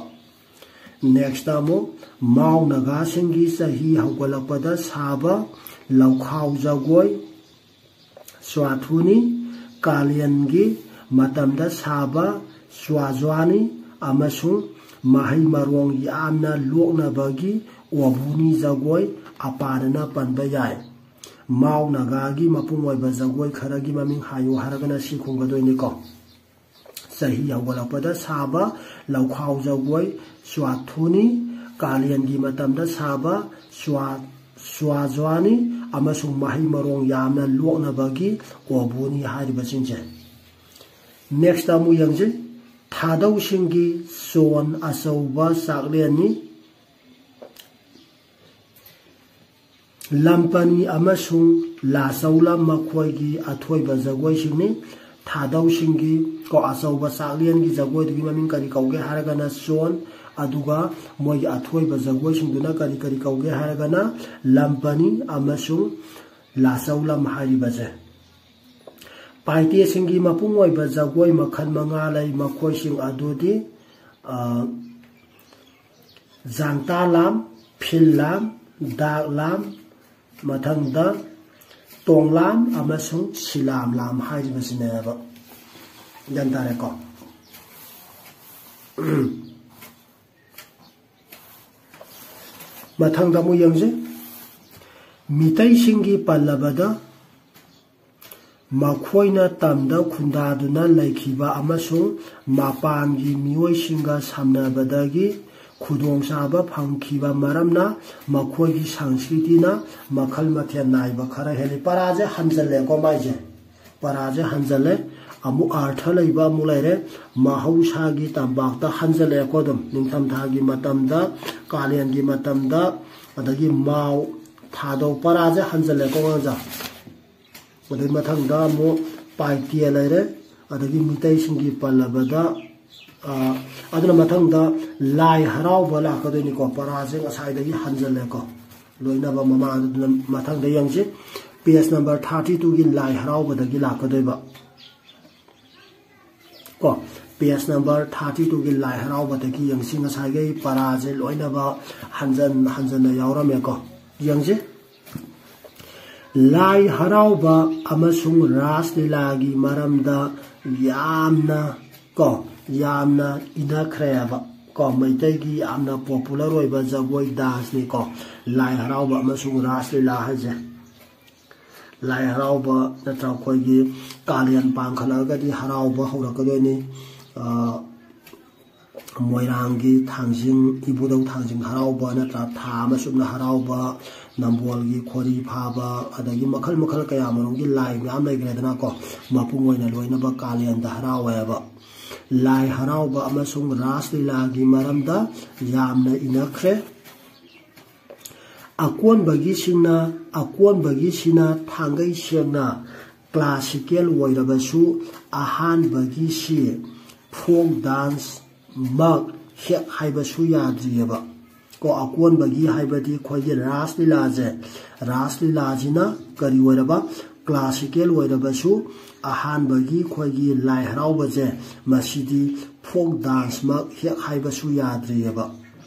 Next ꯑꯃꯨꯛ ꯃꯥꯎ ꯅꯥꯒꯥꯁꯤꯡꯒꯤ ꯆꯍꯤ ꯍꯧꯒꯠꯂꯛꯄꯗ ꯁꯥꯕ ꯂꯧꯈꯥꯎ ꯖꯒꯣꯏ, ꯆ꯭ꯋꯥꯊꯨꯅꯤ, ꯀꯥꯂꯦꯟꯒꯤ ꯃꯇꯝꯗ ꯁꯥꯕ ꯆ꯭ꯋꯥꯖ꯭ꯋꯥꯅꯤ ꯑꯃꯁꯨꯡ ꯃꯍꯩ ꯃꯔꯣꯡ ꯌꯥꯝꯅ ꯂꯣꯛꯅꯕꯒꯤ ꯑꯣꯕꯨꯅꯤ ꯖꯒꯣꯏ ꯑꯄꯥꯗꯅ ꯄꯟꯕ ꯌꯥꯏ꯫ ꯃꯥꯎ ꯅꯥꯒꯥꯒꯤ ꯃꯄꯨꯡ ꯑꯣꯏꯕ ꯖꯒꯣꯏ ꯈꯔꯒꯤ ꯃꯃꯤꯡ ꯍꯥꯏꯌꯨ ꯍꯥꯏꯔꯒꯅ ꯁꯤ ꯈꯨꯝꯒꯗꯣꯏꯅꯤꯀꯣ꯫ ꯆꯍꯤ ꯍꯧꯒꯠꯂꯛꯄꯗ ꯁꯥꯕ ꯂꯧꯈꯥꯎ ꯖꯒꯣꯏ, ꯆ꯭ꯋꯥꯊꯨꯅꯤ, ꯀꯥꯂꯦꯟꯒꯤ ꯃꯇꯝꯗ ꯁꯥꯕ ꯆ꯭ꯋꯥ-, ꯆ꯭ꯋꯥꯖ꯭ꯋꯥꯅꯤ ꯑꯃꯁꯨꯡ ꯃꯍꯩ ꯃꯔꯣꯡ ꯌꯥꯝꯅ ꯂꯣꯛꯅꯕꯒꯤ ꯀꯣꯕꯨꯅꯤ ꯍꯥꯏꯔꯤꯕꯁꯤꯡꯁꯦ꯫ Next ꯑꯃꯨꯛ ꯌꯦꯡꯁꯤ꯫ ꯊꯥꯗꯧꯁꯤꯡꯒꯤ ꯆꯣꯟ ꯑꯆꯧꯕ ꯆꯥꯛꯂꯦꯟꯅꯤ꯫ ꯂꯝꯄꯅꯤ ꯑꯃꯁꯨꯡ ꯂꯥꯆꯧꯂꯝ ꯃꯈꯣꯏꯒꯤ ꯑꯊꯣꯏꯕ ꯖꯒꯣꯏꯁꯤꯡꯅꯤ꯫ ꯊꯥꯗꯧꯁꯤꯡꯒꯤ ꯀꯣ ꯑꯆꯧꯕ ꯆꯥꯛꯂꯦꯟꯒꯤ ꯖꯒꯣꯏꯗꯨꯒꯤ ꯃꯃꯤꯡ ꯀꯔꯤ ꯀꯧꯒꯦ ꯍꯥꯏꯔꯒꯅ ꯆꯣꯟ, ꯑꯗꯨꯒ ꯃꯣꯏꯒꯤ ꯑꯊꯣꯏꯕ ꯖꯒꯣꯏꯁꯤꯡꯗꯨꯅ ꯀꯔꯤ ꯀꯔꯤ ꯀꯧꯒꯦ ꯍꯥꯏꯔꯒꯅ ꯂꯝꯄꯅꯤ ꯑꯃꯁꯨꯡ ꯂꯥꯆꯧꯂꯝ ꯍꯥꯏꯔꯤꯕꯁꯦ꯫ ꯄꯥꯏꯇꯦꯁꯤꯡꯒꯤ ꯃꯄꯨꯡ ꯑꯣꯏꯕ ꯖꯒꯣꯏ ꯃꯈꯜ ꯃꯉꯥ ꯂꯩ꯫ ꯃꯈꯣꯏꯁꯤꯡ ꯑꯗꯨꯗꯤ, ꯑ, ꯖꯥꯡꯇꯥ ꯂꯥꯝ, ꯐꯤꯜ ꯂꯥꯝ, ꯗꯥꯛ ꯂꯥꯝ, ꯃꯊꯪꯗ ꯇꯣꯡꯂꯥꯝ ꯑꯃꯁꯨꯡ ꯁꯤꯂꯥꯝ ꯂꯥꯝ ꯍꯥꯏꯔꯤꯕꯁꯤꯅꯦꯕ꯫ ꯒ꯭ꯌꯥꯟ ꯇꯥꯔꯦꯀꯣ? ꯃꯊꯪꯗ ꯑꯃꯨꯛ ꯌꯦꯡꯁꯤ꯫ ꯃꯤꯇꯩꯁꯤꯡꯒꯤ ꯄꯜꯂꯕꯗ ꯃꯈꯣꯏꯅ ꯇꯝꯗ ꯈꯨꯟꯗꯥꯗꯨꯅ ꯂꯩꯈꯤꯕ ꯑꯃꯁꯨꯡ ꯃꯄꯥꯟꯒꯤ ꯃꯤꯑꯣꯏꯁꯤꯡꯒ ꯁꯝꯅꯕꯗꯒꯤ ꯈꯨꯗꯣꯡꯆꯥꯕ ꯐꯪꯈꯤꯕ ꯃꯔꯝꯅ ꯃꯈꯣꯏꯒꯤ ꯁꯪꯁꯀ꯭ꯔꯤꯇꯤꯅ ꯃꯈꯜ ꯃꯊꯦꯜ ꯅꯥꯏꯕ ꯈꯔ ꯍꯦꯜꯂꯤ꯫ ꯄꯔꯥꯁꯦ ꯍꯟꯖꯜꯂꯦꯀꯣ ꯃꯥꯏꯁꯦ꯫ ꯄꯔꯥꯁꯦ ꯍꯟꯖꯜꯂꯦ꯫ ꯑꯃꯨꯛ ꯑꯥꯔꯊ ꯂꯩꯕ ꯑꯃꯨꯛ ꯂꯩꯔꯦ꯫ ꯃꯍꯧꯁꯥꯒꯤ ꯇꯝꯄꯥꯛꯇ ꯍꯟꯖꯜꯂꯛꯑꯦꯀꯣ꯫ ꯑꯗꯨꯝ ꯅꯤꯡꯊꯝꯊꯥꯒꯤ ꯃꯇꯝꯗ, ꯀꯥꯂꯦꯟꯒꯤ ꯃꯇꯝꯗ, ꯑꯗꯒꯤ ꯃꯥꯎ, ꯊꯥꯗꯧ, ꯄꯔꯥꯁꯦ ꯍꯟꯖꯜꯂꯦꯀꯣ ꯑꯉꯥꯡꯁꯦ꯫ ꯑꯗꯩ ꯃꯊꯪꯗ ꯑꯃꯨꯛ ꯄꯥꯏꯇꯦ ꯂꯩꯔꯦ꯫ ꯑꯗꯒꯤ ꯃꯤꯇꯩꯁꯤꯡꯒꯤ ꯄꯜꯂꯕꯗ, ꯑ, ꯑꯗꯨꯅ ꯃꯊꯪꯗ ꯂꯥꯏ ꯍꯔꯥꯎꯕ ꯂꯥꯛꯀꯗꯣꯏꯅꯤꯀꯣ꯫ ꯄꯔꯥꯁꯦ ꯉꯁꯥꯏꯗꯒꯤ ꯍꯟꯖꯜꯂꯦꯀꯣ꯫ ꯂꯣꯏꯅꯕ ꯃꯃꯥꯡꯗ꯫ ꯑꯗꯨꯅ ꯃꯊꯪꯗ ꯌꯦꯡꯁꯤ꯫ Page number thirty two ꯒꯤ ꯂꯥꯏ ꯍꯔꯥꯎꯕꯗꯒꯤ ꯂꯥꯛꯀꯗꯣꯏꯕ ꯀꯣ꯫ Page number thirty two ꯒꯤ ꯂꯥꯏ ꯍꯔꯥꯎꯕꯗꯒꯤ ꯌꯦꯡꯁꯤ꯫ ꯉꯁꯥꯏꯒꯤ ꯄꯔꯥꯁꯦ ꯂꯣꯏꯅꯕ ꯍꯟꯖꯟ ꯍꯟꯖꯟꯅ ꯌꯥꯎꯔꯝꯃꯦꯀꯣ꯫ ꯌꯦꯡꯁꯤ꯫ ꯂꯥꯏ ꯍꯔꯥꯎꯕ ꯑꯃꯁꯨꯡ ꯔꯥꯁ ꯂꯤꯂꯥꯒꯤ ꯃꯔꯝꯗ ꯌꯥꯝꯅ ꯀꯣ, ꯌꯥꯝꯅ ꯏꯅꯈ꯭ꯔꯦꯕ ꯀꯣ꯫ ꯃꯩꯇꯩꯒꯤ ꯌꯥꯝꯅ popular ꯑꯣꯏꯕ ꯖꯒꯣꯏ danceꯅꯤꯀꯣ, ꯂꯥꯏ ꯍꯔꯥꯎꯕ ꯑꯃꯁꯨꯡ ꯔꯥꯁ ꯂꯤꯂꯥ ꯍꯥꯏꯁꯦ꯫ ꯂꯥꯏ ꯍꯔꯥꯎꯕ ꯅꯠꯇ꯭ꯔꯒ ꯑꯩꯈꯣꯏꯒꯤ ꯀꯥꯂꯦꯟ ꯄꯥꯡꯈꯠꯂꯛꯑꯒꯗꯤ ꯍꯔꯥꯎꯕ ꯍꯧꯔꯛꯀꯗꯣꯏꯅꯤ꯫ ꯑ, ꯃꯣꯏꯔꯥꯡꯒꯤ ꯊꯥꯡꯖꯤꯡ, ꯏꯕꯨꯙꯧ ꯊꯥꯡꯖꯤꯡ ꯍꯔꯥꯎꯕ, ꯅꯠꯇ꯭ꯔꯥ ꯊꯥ ꯑꯃ ꯆꯨꯞꯅ ꯍꯔꯥꯎꯕ, ꯅꯝꯕꯣꯜꯒꯤ ꯈꯣꯔꯤ ꯐꯥꯕ, ꯑꯗꯒꯤ ꯃꯈꯜ ꯃꯈꯜ ꯀꯌꯥ ꯃꯔꯨꯝꯒꯤ ꯂꯥꯏ ꯃꯌꯥꯝ ꯂꯩꯈ꯭ꯔꯦꯗꯅꯀꯣ꯫ ꯃꯄꯨꯡ ꯑꯣꯏꯅ ꯂꯣꯏꯅꯕ ꯀꯥꯂꯦꯟꯗ ꯍꯔꯥꯎꯋꯦꯕ꯫ ꯂꯥꯏ ꯍꯔꯥꯎꯕ ꯑꯃꯁꯨꯡ ꯔꯥꯁ ꯂꯤꯂꯥꯒꯤ ꯃꯔꯝꯗ ꯌꯥꯝꯅ ꯏꯅꯈ꯭ꯔꯦ꯫ ꯑꯀꯣꯟꯕꯒꯤꯁꯤꯡꯅ ꯑꯀꯣꯟꯕꯒꯤꯁꯤꯅ ꯊꯥꯡꯒꯩ ꯁꯦꯡꯅ ꯀ꯭ꯂꯥꯁꯤꯀꯦꯜ ꯑꯣꯏꯔꯕꯁꯨ, ꯑꯍꯥꯟꯕꯒꯤꯁꯤ ꯐꯣꯛ ꯗꯥꯟꯁ ꯃꯛ ꯍꯦꯛ ꯍꯥꯏꯕꯁꯨ ꯌꯥꯗ꯭ꯔꯤꯑꯕ꯫ ꯀꯣ, ꯑꯀꯣꯟꯕꯒꯤ ꯍꯥꯏꯕꯗꯤ ꯑꯩꯈꯣꯏꯒꯤ ꯔꯥꯁ ꯂꯤꯂꯥꯁꯦ, ꯔꯥꯁ ꯂꯤꯂꯥꯁꯤꯅ ꯀꯔꯤ ꯑꯣꯏꯔꯕ? ꯀ꯭ꯂꯥꯁꯤꯀꯦꯜ ꯑꯣꯏꯔꯕꯁꯨ, ꯑꯍꯥꯟꯕꯒꯤ ꯑꯩꯈꯣꯏꯒꯤ ꯂꯥꯏ ꯍꯔꯥꯎꯕꯁꯦ, ꯃꯁꯤꯗꯤ ꯐꯣꯛ ꯗꯥꯟꯁꯃꯛ ꯍꯦꯛ ꯍꯥꯏꯕꯁꯨ ꯌꯥꯗ꯭ꯔꯤꯑꯕ꯫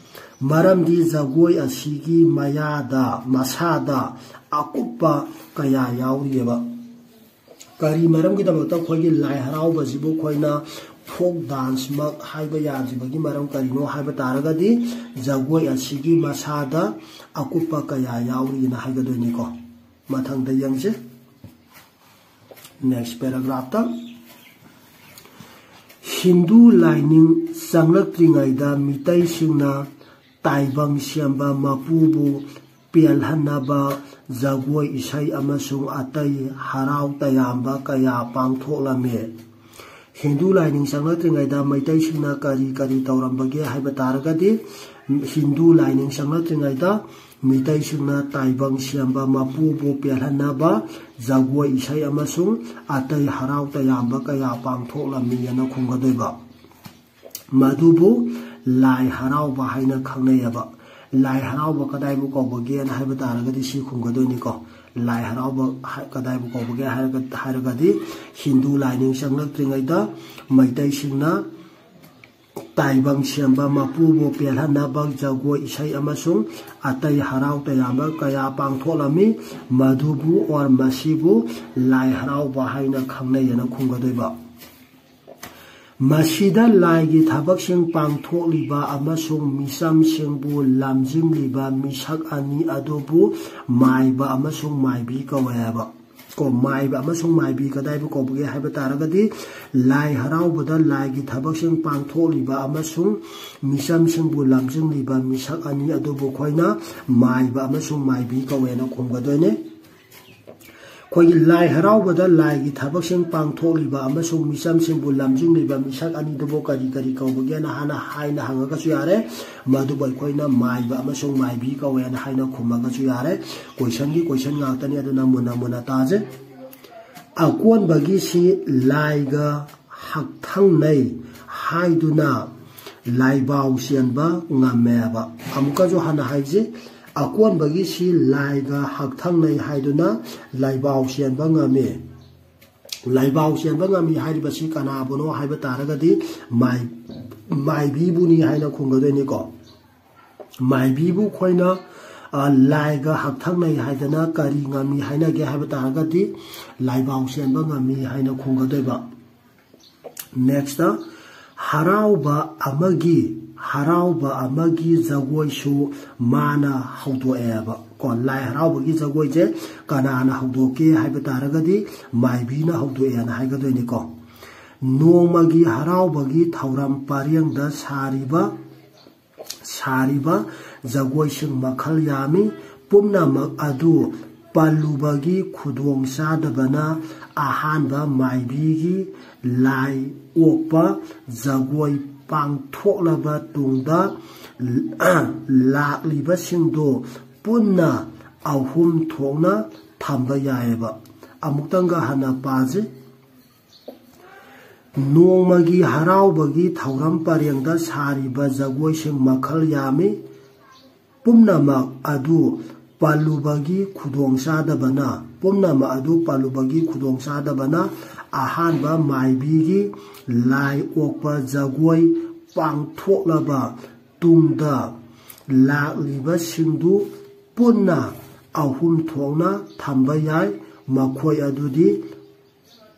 ꯃꯔꯝꯗꯤ ꯖꯒꯣꯏ ꯑꯁꯤꯒꯤ ꯃꯌꯥꯗ, ꯃꯁꯥꯗ ꯑꯀꯨꯞꯄ ꯀꯌꯥ ꯌꯥꯎꯔꯤꯑꯕ꯫ ꯀꯔꯤ ꯃꯔꯝꯒꯤꯗꯃꯛꯇ ꯑꯩꯈꯣꯏꯒꯤ ꯂꯥꯏ ꯍꯔꯥꯎꯕꯁꯤꯕꯨ ꯑꯩꯈꯣꯏꯅ ꯐꯣꯛ ꯗꯥꯟꯁꯃꯛ ꯍꯥꯏꯕ ꯌꯥꯗ꯭ꯔꯤꯕꯒꯤ ꯃꯔꯝ ꯀꯔꯤꯅꯣ ꯍꯥꯏꯕ ꯇꯥꯔꯒꯗꯤ, ꯖꯒꯣꯏ ꯑꯁꯤꯒꯤ ꯃꯁꯥꯗ ꯑꯀꯨꯞꯄ ꯀꯌꯥ ꯌꯥꯎꯔꯤꯅ ꯍꯥꯏꯒꯗꯣꯏꯅꯤꯀꯣ꯫ ꯃꯊꯪꯗ ꯌꯦꯡꯁꯤ꯫ Next paragraphꯇ, ꯍꯤꯟꯗꯨ ꯂꯥꯏꯅꯤꯡ ꯆꯪꯂꯛꯇ꯭ꯔꯤꯉꯩꯗ ꯃꯤꯇꯩꯁꯤꯡꯅ ꯇꯥꯏꯕꯪ ꯁꯦꯝꯕ ꯃꯄꯨꯕꯨ ꯄꯦꯜꯍꯟꯅꯕ ꯖꯒꯣꯏ ꯏꯁꯩ ꯑꯃꯁꯨꯡ ꯑꯇꯩ ꯍꯔꯥꯎ ꯇꯌꯥꯝꯕ ꯀꯌꯥ ꯄꯥꯡꯊꯣꯛꯂꯝꯃꯤ꯫ ꯍꯤꯟꯗꯨ ꯂꯥꯏꯅꯤꯡ ꯆꯪꯂꯛꯇ꯭ꯔꯤꯉꯩꯗ ꯃꯩꯇꯩꯁꯤꯡꯅ ꯀꯔꯤ ꯀꯔꯤ ꯇꯧꯔꯝꯕꯒꯦ ꯍꯥꯏꯕ ꯇꯥꯔꯒꯗꯤ, ꯍꯤꯟꯗꯨ ꯂꯥꯏꯅꯤꯡ ꯆꯪꯂꯛꯇ꯭ꯔꯤꯉꯩꯗ ꯃꯤꯇꯩꯁꯤꯡꯅ ꯇꯥꯏꯕꯪ ꯁꯦꯝꯕ ꯃꯄꯨꯕꯨ ꯄꯦꯜꯍꯟꯅꯕ ꯖꯒꯣꯏ ꯏꯁꯩ ꯑꯃꯁꯨꯡ ꯑꯇꯩ ꯍꯔꯥꯎ ꯇꯌꯥꯝꯕ ꯀꯌꯥ ꯄꯥꯡꯊꯣꯛꯂꯝꯃꯤ ꯍꯥꯏꯅ ꯈꯨꯝꯒꯗꯣꯏꯕ꯫ ꯃꯗꯨꯕꯨ ꯂꯥꯏ ꯍꯔꯥꯎꯕ ꯍꯥꯏꯅ ꯈꯪꯅꯩꯑꯕ꯫ ꯂꯥꯏ ꯍꯔꯥꯎꯕ ꯀꯗꯥꯏꯕꯨ ꯀꯧꯕꯒꯦꯅ ꯍꯥꯏꯕ ꯇꯥꯔꯒꯗꯤ ꯁꯤ ꯈꯨꯝꯒꯗꯣꯏꯅꯤꯀꯣ꯫ ꯂꯥꯏ ꯍꯔꯥꯎꯕ ꯍꯥꯏ-, ꯀꯗꯥꯏꯕꯨ ꯀꯧꯕꯒꯦ ꯍꯥꯏꯔꯒ, ꯍꯥꯏꯔꯒꯗꯤ ꯍꯤꯟꯗꯨ ꯂꯥꯏꯅꯤꯡ ꯆꯪꯂꯛꯇ꯭ꯔꯤꯉꯩꯗ ꯃꯩꯇꯩꯁꯤꯡꯅ ꯇꯥꯏꯕꯪ ꯁꯦꯝꯕ ꯃꯄꯨꯕꯨ ꯄꯦꯜꯍꯟꯅꯕ ꯖꯒꯣꯏ ꯏꯁꯩ ꯑꯃꯁꯨꯡ ꯑꯇꯩ ꯍꯔꯥꯎ ꯇꯌꯥꯝꯕ ꯀꯌꯥ ꯄꯥꯡꯊꯣꯛꯂꯝꯃꯤ꯫ ꯃꯗꯨꯕꯨ or ꯃꯁꯤꯕꯨ ꯂꯥꯏ ꯍꯔꯥꯎꯕ ꯍꯥꯏꯅ ꯈꯪꯅꯩ ꯍꯥꯏꯅ ꯈꯨꯝꯒꯗꯣꯏꯕ꯫ ꯃꯁꯤꯗ ꯂꯥꯏꯒꯤ ꯊꯕꯛꯁꯤꯡ ꯄꯥꯡꯊꯣꯛꯂꯤꯕ ꯑꯃꯁꯨꯡ ꯃꯤꯆꯝꯁꯤꯡꯕꯨ ꯂꯝꯖꯤꯡꯂꯤꯕ ꯃꯤꯁꯛ ꯑꯅꯤ ꯑꯗꯨꯕꯨ ꯃꯥꯏꯕ ꯑꯃꯁꯨꯡ ꯃꯥꯏꯕꯤ ꯀꯧꯋꯦ ꯍꯥꯏꯕ꯫ ꯀꯣ, ꯃꯥꯏꯕ ꯑꯃꯁꯨꯡ ꯃꯥꯏꯕꯤ ꯀꯗꯥꯏꯕꯨ ꯀꯧꯕꯒꯦ ꯍꯥꯏꯕ ꯇꯥꯔꯒꯗꯤ, ꯂꯥꯏ ꯍꯔꯥꯎꯕꯗ ꯂꯥꯏꯒꯤ ꯊꯕꯛꯁꯤꯡ ꯄꯥꯡꯊꯣꯛꯂꯤꯕ ꯑꯃꯁꯨꯡ ꯃꯤꯆꯝꯁꯤꯡꯕꯨ ꯂꯝꯖꯤꯡꯂꯤꯕ ꯃꯤꯁꯛ ꯑꯅꯤ ꯑꯗꯨꯕꯨ ꯑꯩꯈꯣꯏꯅ ꯃꯥꯏꯕ ꯑꯃꯁꯨꯡ ꯃꯥꯏꯕꯤ ꯀꯧꯋꯦꯅ ꯈꯨꯝꯒꯗꯣꯏꯅꯦ꯫ ꯑꯩꯈꯣꯏꯒꯤ ꯂꯥꯏ ꯍꯔꯥꯎꯕꯗ ꯂꯥꯏꯒꯤ ꯊꯕꯛꯁꯤꯡ ꯄꯥꯡꯊꯣꯛꯂꯤꯕ ꯑꯃꯁꯨꯡ ꯃꯤꯆꯝꯁꯤꯡꯕꯨ ꯂꯝꯖꯤꯡꯂꯤꯕ ꯃꯤꯁꯛ ꯑꯅꯤꯗꯨꯕꯨ ꯀꯔꯤ ꯀꯔꯤ ꯀꯧꯕꯒꯦꯅ ꯍꯥꯟꯅ ꯍꯥꯏꯅ ꯍꯪꯉꯒꯁꯨ ꯌꯥꯔꯦ꯫ ꯃꯗꯨꯕꯨ ꯑꯩꯈꯣꯏꯅ ꯃꯥꯏꯕ ꯑꯃꯁꯨꯡ ꯃꯥꯏꯕꯤ ꯀꯧꯋꯦꯅ ꯍꯥꯏꯅ ꯈꯨꯝꯃꯒꯁꯨ ꯌꯥꯔꯦ꯫ Questionꯒꯤ question ꯉꯥꯛꯇꯅꯤ, ꯑꯗꯨꯅ ꯃꯨꯟꯅ ꯃꯨꯟꯅ ꯇꯥꯁꯦ꯫ ꯑꯀꯣꯟꯕꯒꯤꯁꯤ ꯂꯥꯏꯒ ꯍꯛꯊꯪꯅꯩ ꯍꯥꯏꯗꯨꯅ ꯂꯥꯏꯕꯥꯎ ꯆꯦꯟꯕ ꯉꯝꯃꯦꯕ꯫ ꯑꯃꯨꯛꯀꯁꯨ ꯍꯟꯅ ꯍꯥꯏꯁꯤ, ꯑꯀꯣꯟꯕꯒꯤꯁꯤ ꯂꯥꯏꯒ ꯍꯛꯊꯪꯅꯩ ꯍꯥꯏꯗꯨꯅ ꯂꯥꯏꯕꯥꯎ ꯆꯦꯟꯕ ꯉꯝꯃꯤ꯫ ꯂꯥꯏꯕꯥꯎ ꯆꯦꯟꯕ ꯉꯝꯃꯤ ꯍꯥꯏꯔꯤꯕꯁꯤ ꯀꯅꯥꯕꯨꯅꯣ ꯍꯥꯏꯕ ꯇꯥꯔꯒꯗꯤ ꯃꯥꯏ-, ꯃꯥꯏꯕꯤꯕꯨꯅꯤ ꯍꯥꯏꯅ ꯈꯨꯝꯒꯗꯣꯏꯅꯤꯀꯣ꯫ ꯃꯥꯏꯕꯤꯕꯨ ꯑꯩꯈꯣꯏꯅ, ꯑ, ꯂꯥꯏꯒ ꯍꯛꯊꯪꯅꯩ ꯍꯥꯏꯗꯅ ꯀꯔꯤ ꯉꯝꯃꯤ ꯍꯥꯏꯅꯒꯦ ꯍꯥꯏꯕ ꯇꯥꯔꯒꯗꯤ ꯂꯥꯏꯕꯥꯎ ꯆꯦꯟꯕ ꯉꯝꯃꯤ ꯍꯥꯏꯅ ꯈꯨꯝꯒꯗꯣꯏꯕ꯫ Next, ꯍꯔꯥꯎꯕ ꯑꯃꯒꯤ, ꯍꯔꯥꯎꯕ ꯑꯃꯒꯤ ꯖꯒꯣꯏꯁꯨ ꯃꯥꯅ ꯍꯧꯗꯣꯛꯑꯦꯕ꯫ ꯀꯣ, ꯂꯥꯏ ꯍꯔꯥꯎꯕꯒꯤ ꯖꯒꯣꯏꯁꯦ ꯀꯅꯥꯅ ꯍꯧꯗꯣꯛꯀꯦ ꯍꯥꯏꯕ ꯇꯥꯔꯒꯗꯤ ꯃꯥꯏꯕꯤꯅ ꯍꯧꯗꯣꯛꯑꯦꯅ ꯍꯥꯏꯒꯗꯣꯏꯅꯤꯀꯣ꯫ ꯅꯣꯡꯃꯒꯤ ꯍꯔꯥꯎꯕꯒꯤ ꯊꯧꯔꯝ ꯄꯔꯦꯡꯗ ꯁꯥꯔꯤꯕ, ꯁꯥꯔꯤꯕ ꯖꯒꯣꯏꯁꯤꯡ ꯃꯈꯜ ꯌꯥꯝꯃꯤ꯫ ꯄꯨꯝꯅꯃꯛ ꯑꯗꯨ ꯄꯜꯂꯨꯕꯒꯤ ꯈꯨꯗꯣꯡꯆꯥꯗꯕꯅ ꯑꯍꯥꯟꯕ ꯃꯥꯏꯕꯤꯒꯤ ꯂꯥꯏ ꯑꯣꯛꯄ ꯖꯒꯣꯏ ꯄꯥꯡꯊꯣꯛꯂꯕ ꯇꯨꯡꯗ ꯂꯥꯛꯂꯤꯕꯁꯤꯡꯗꯨ ꯄꯨꯟꯅ ꯑꯍꯨꯝ ꯊꯣꯛꯅ ꯊꯝꯕ ꯌꯥꯏꯑꯕ꯫ ꯑꯃꯨꯛꯇꯪꯒ ꯍꯟꯅ ꯄꯥꯁꯤ꯫ ꯅꯣꯡꯃꯒꯤ ꯍꯔꯥꯎꯕꯒꯤ ꯊꯧꯔꯝ ꯄꯔꯦꯡꯗ ꯁꯥꯔꯤꯕ ꯖꯒꯣꯏꯁꯤꯡ ꯃꯈꯜ ꯌꯥꯝꯃꯤ꯫ ꯄꯨꯝꯅꯃꯛ ꯑꯗꯨ ꯄꯜꯂꯨꯕꯒꯤ ꯈꯨꯗꯣꯡꯆꯥꯗꯕꯅ, ꯄꯨꯝꯅꯃꯛ ꯑꯗꯨ ꯄꯜꯂꯨꯕꯒꯤ ꯈꯨꯗꯣꯡꯆꯥꯗꯕꯅ ꯑꯍꯥꯟꯕ ꯃꯥꯏꯕꯤꯒꯤ ꯂꯥꯏ ꯑꯣꯛꯄ ꯖꯒꯣꯏ ꯄꯥꯡꯊꯣꯛꯂꯕ ꯇꯨꯡꯗ ꯂꯥꯛꯂꯤꯕꯁꯤꯡꯗꯨ ꯄꯨꯟꯅ ꯑꯍꯨꯝ ꯊꯣꯛꯅ ꯊꯝꯕ ꯌꯥꯏ꯫ ꯃꯈꯣꯏ ꯑꯗꯨꯗꯤ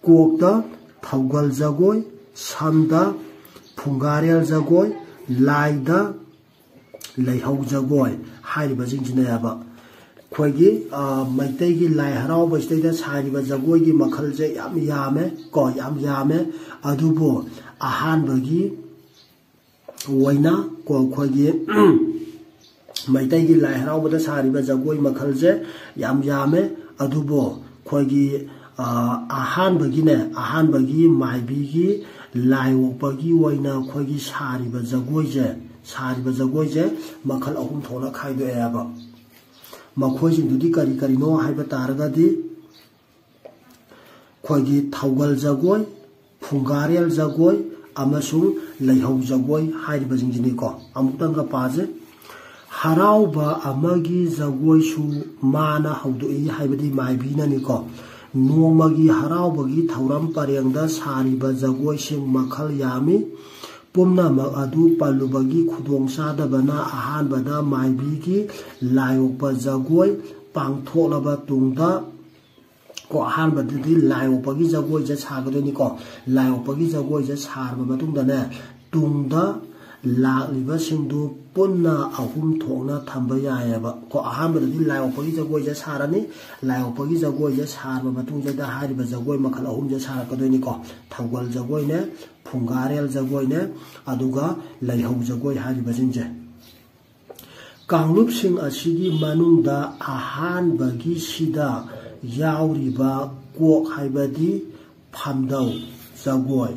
ꯀꯣꯛꯇ ꯊꯧꯒꯜ ꯖꯒꯣꯏ, ꯁꯝꯗ ꯐꯨꯡꯒꯥꯔꯦꯜ ꯖꯒꯣꯏ, ꯂꯥꯏꯗ ꯂꯩꯍꯧ ꯖꯒꯣꯏ ꯍꯥꯏꯔꯤꯕꯁꯤꯡꯁꯤꯅꯦꯕ꯫ ꯑꯩꯈꯣꯏꯒꯤ ꯃꯩꯇꯩꯒꯤ ꯂꯥꯏ ꯍꯔꯥꯎꯕꯁꯤꯗꯩꯗ ꯁꯥꯔꯤꯕ ꯖꯒꯣꯏꯒꯤ ꯃꯈꯜꯁꯦ ꯌꯥꯝ ꯌꯥꯝꯃꯦ ꯀꯣ, ꯌꯥꯝ ꯌꯥꯝꯃꯦ꯫ ꯑꯗꯨꯕꯨ ꯑꯍꯥꯟꯕꯒꯤ ꯑꯣꯏꯅ ꯀꯣ, ꯑꯩꯈꯣꯏꯒꯤ ꯃꯩꯇꯩꯒꯤ ꯂꯥꯏ ꯍꯔꯥꯎꯕꯗ ꯁꯥꯔꯤꯕ ꯖꯒꯣꯏ ꯃꯈꯜꯁꯦ ꯌꯥꯝ ꯌꯥꯝꯃꯦ꯫ ꯑꯗꯨꯕꯨ ꯑꯩꯈꯣꯏꯒꯤ ꯑꯍꯥꯟꯕꯒꯤꯅꯦ, ꯑꯍꯥꯟꯕꯒꯤ ꯃꯥꯏꯕꯤꯒꯤ ꯂꯥꯏ ꯑꯣꯛꯄꯒꯤ ꯑꯣꯏꯅ ꯑꯩꯈꯣꯏꯒꯤ ꯁꯥꯔꯤꯕ ꯖꯒꯣꯏꯁꯦ, ꯁꯥꯔꯤꯕ ꯖꯒꯣꯏꯁꯦ ꯃꯈꯜ ꯑꯍꯨꯝ ꯊꯣꯛꯅ ꯈꯥꯏꯗꯣꯛꯑꯦꯕ꯫ ꯃꯈꯣꯏꯁꯤꯡꯗꯨꯗꯤ ꯀꯔꯤ ꯀꯔꯤꯅꯣ ꯍꯥꯏꯕ ꯇꯥꯔꯒꯗꯤ, ꯑꯩꯈꯣꯏꯒꯤ ꯊꯧꯒꯜ ꯖꯒꯣꯏ, ꯐꯨꯡꯒꯥꯔꯦꯜ ꯖꯒꯣꯏ ꯑꯃꯁꯨꯡ ꯂꯩꯍꯧ ꯖꯒꯣꯏ ꯍꯥꯏꯔꯤꯕꯁꯤꯡꯁꯤꯅꯤꯀꯣ꯫ ꯑꯃꯨꯛꯇꯪꯒ ꯄꯥꯖꯩ꯫ ꯍꯔꯥꯎꯕ ꯑꯃꯒꯤ ꯖꯒꯣꯏꯁꯨ ꯃꯥꯅ ꯍꯧꯗꯣꯛꯏ, ꯍꯥꯏꯕꯗꯤ ꯃꯥꯏꯕꯤꯅꯅꯤꯀꯣ꯫ ꯅꯣꯡꯃꯒꯤ ꯍꯔꯥꯎꯕꯒꯤ ꯊꯧꯔꯝ ꯄꯔꯦꯡꯗ ꯁꯥꯔꯤꯕ ꯖꯒꯣꯏꯁꯤꯡ ꯃꯈꯜ ꯌꯥꯝꯃꯤ꯫ ꯄꯨꯝꯅꯃꯛ ꯑꯗꯨ ꯄꯜꯂꯨꯕꯒꯤ ꯈꯨꯗꯣꯡꯆꯥꯗꯕꯅ ꯑꯍꯥꯟꯕꯗ ꯃꯥꯏꯕꯤꯒꯤ ꯂꯥꯏ ꯑꯣꯛꯄ ꯖꯒꯣꯏ ꯄꯥꯡꯊꯣꯛꯂꯕ ꯇꯨꯡꯗ, ꯀꯣ, ꯑꯍꯥꯟꯕꯗꯗꯤ ꯂꯥꯏ ꯑꯣꯛꯄꯒꯤ ꯖꯒꯣꯏꯁꯦ ꯁꯥꯒꯗꯣꯏꯅꯤꯀꯣ꯫ ꯂꯥꯏ ꯑꯣꯛꯄꯒꯤ ꯖꯒꯣꯏꯁꯦ ꯁꯥꯔꯕ ꯃꯇꯨꯡꯗꯅꯦ, ꯇꯨꯡꯗ ꯂꯥꯛꯂꯤꯕꯁꯤꯡꯗꯨ ꯄꯨꯟꯅ ꯑꯍꯨꯝ ꯊꯣꯛꯅ ꯊꯝꯕ ꯌꯥꯏꯑꯕ ꯀꯣ꯫ ꯑꯍꯥꯟꯕꯗꯗꯤ ꯂꯥꯏ ꯑꯣꯛꯄꯒꯤ ꯖꯒꯣꯏꯁꯦ ꯁꯥꯔꯅꯤ꯫ ꯂꯥꯏ ꯑꯣꯛꯄꯒꯤ ꯖꯒꯣꯏꯁꯦ ꯁꯥꯔꯕ ꯃꯇꯨꯡꯁꯤꯗ ꯍꯥꯏꯔꯤꯕ ꯖꯒꯣꯏ ꯃꯈꯜ ꯑꯍꯨꯝꯁꯦ ꯁꯥꯔꯛꯀꯗꯣꯏꯅꯤꯀꯣ꯫ ꯊꯧꯒꯜ ꯖꯒꯣꯏꯅꯦ, ꯐꯨꯡꯒꯥꯔꯦꯜ ꯖꯒꯣꯏꯅꯦ, ꯑꯗꯨꯒ ꯂꯩꯍꯧ ꯖꯒꯣꯏ ꯍꯥꯏꯔꯤꯕꯁꯤꯡꯁꯦ꯫ ꯀꯥꯡꯂꯨꯞꯁꯤꯡ ꯑꯁꯤꯒꯤ ꯃꯅꯨꯡꯗ ꯑꯍꯥꯟꯕꯒꯤꯁꯤꯗ ꯌꯥꯎꯔꯤꯕ ꯀꯣꯛ ꯍꯥꯏꯕꯗꯤ ꯐꯝꯗꯧ ꯖꯒꯣꯏ,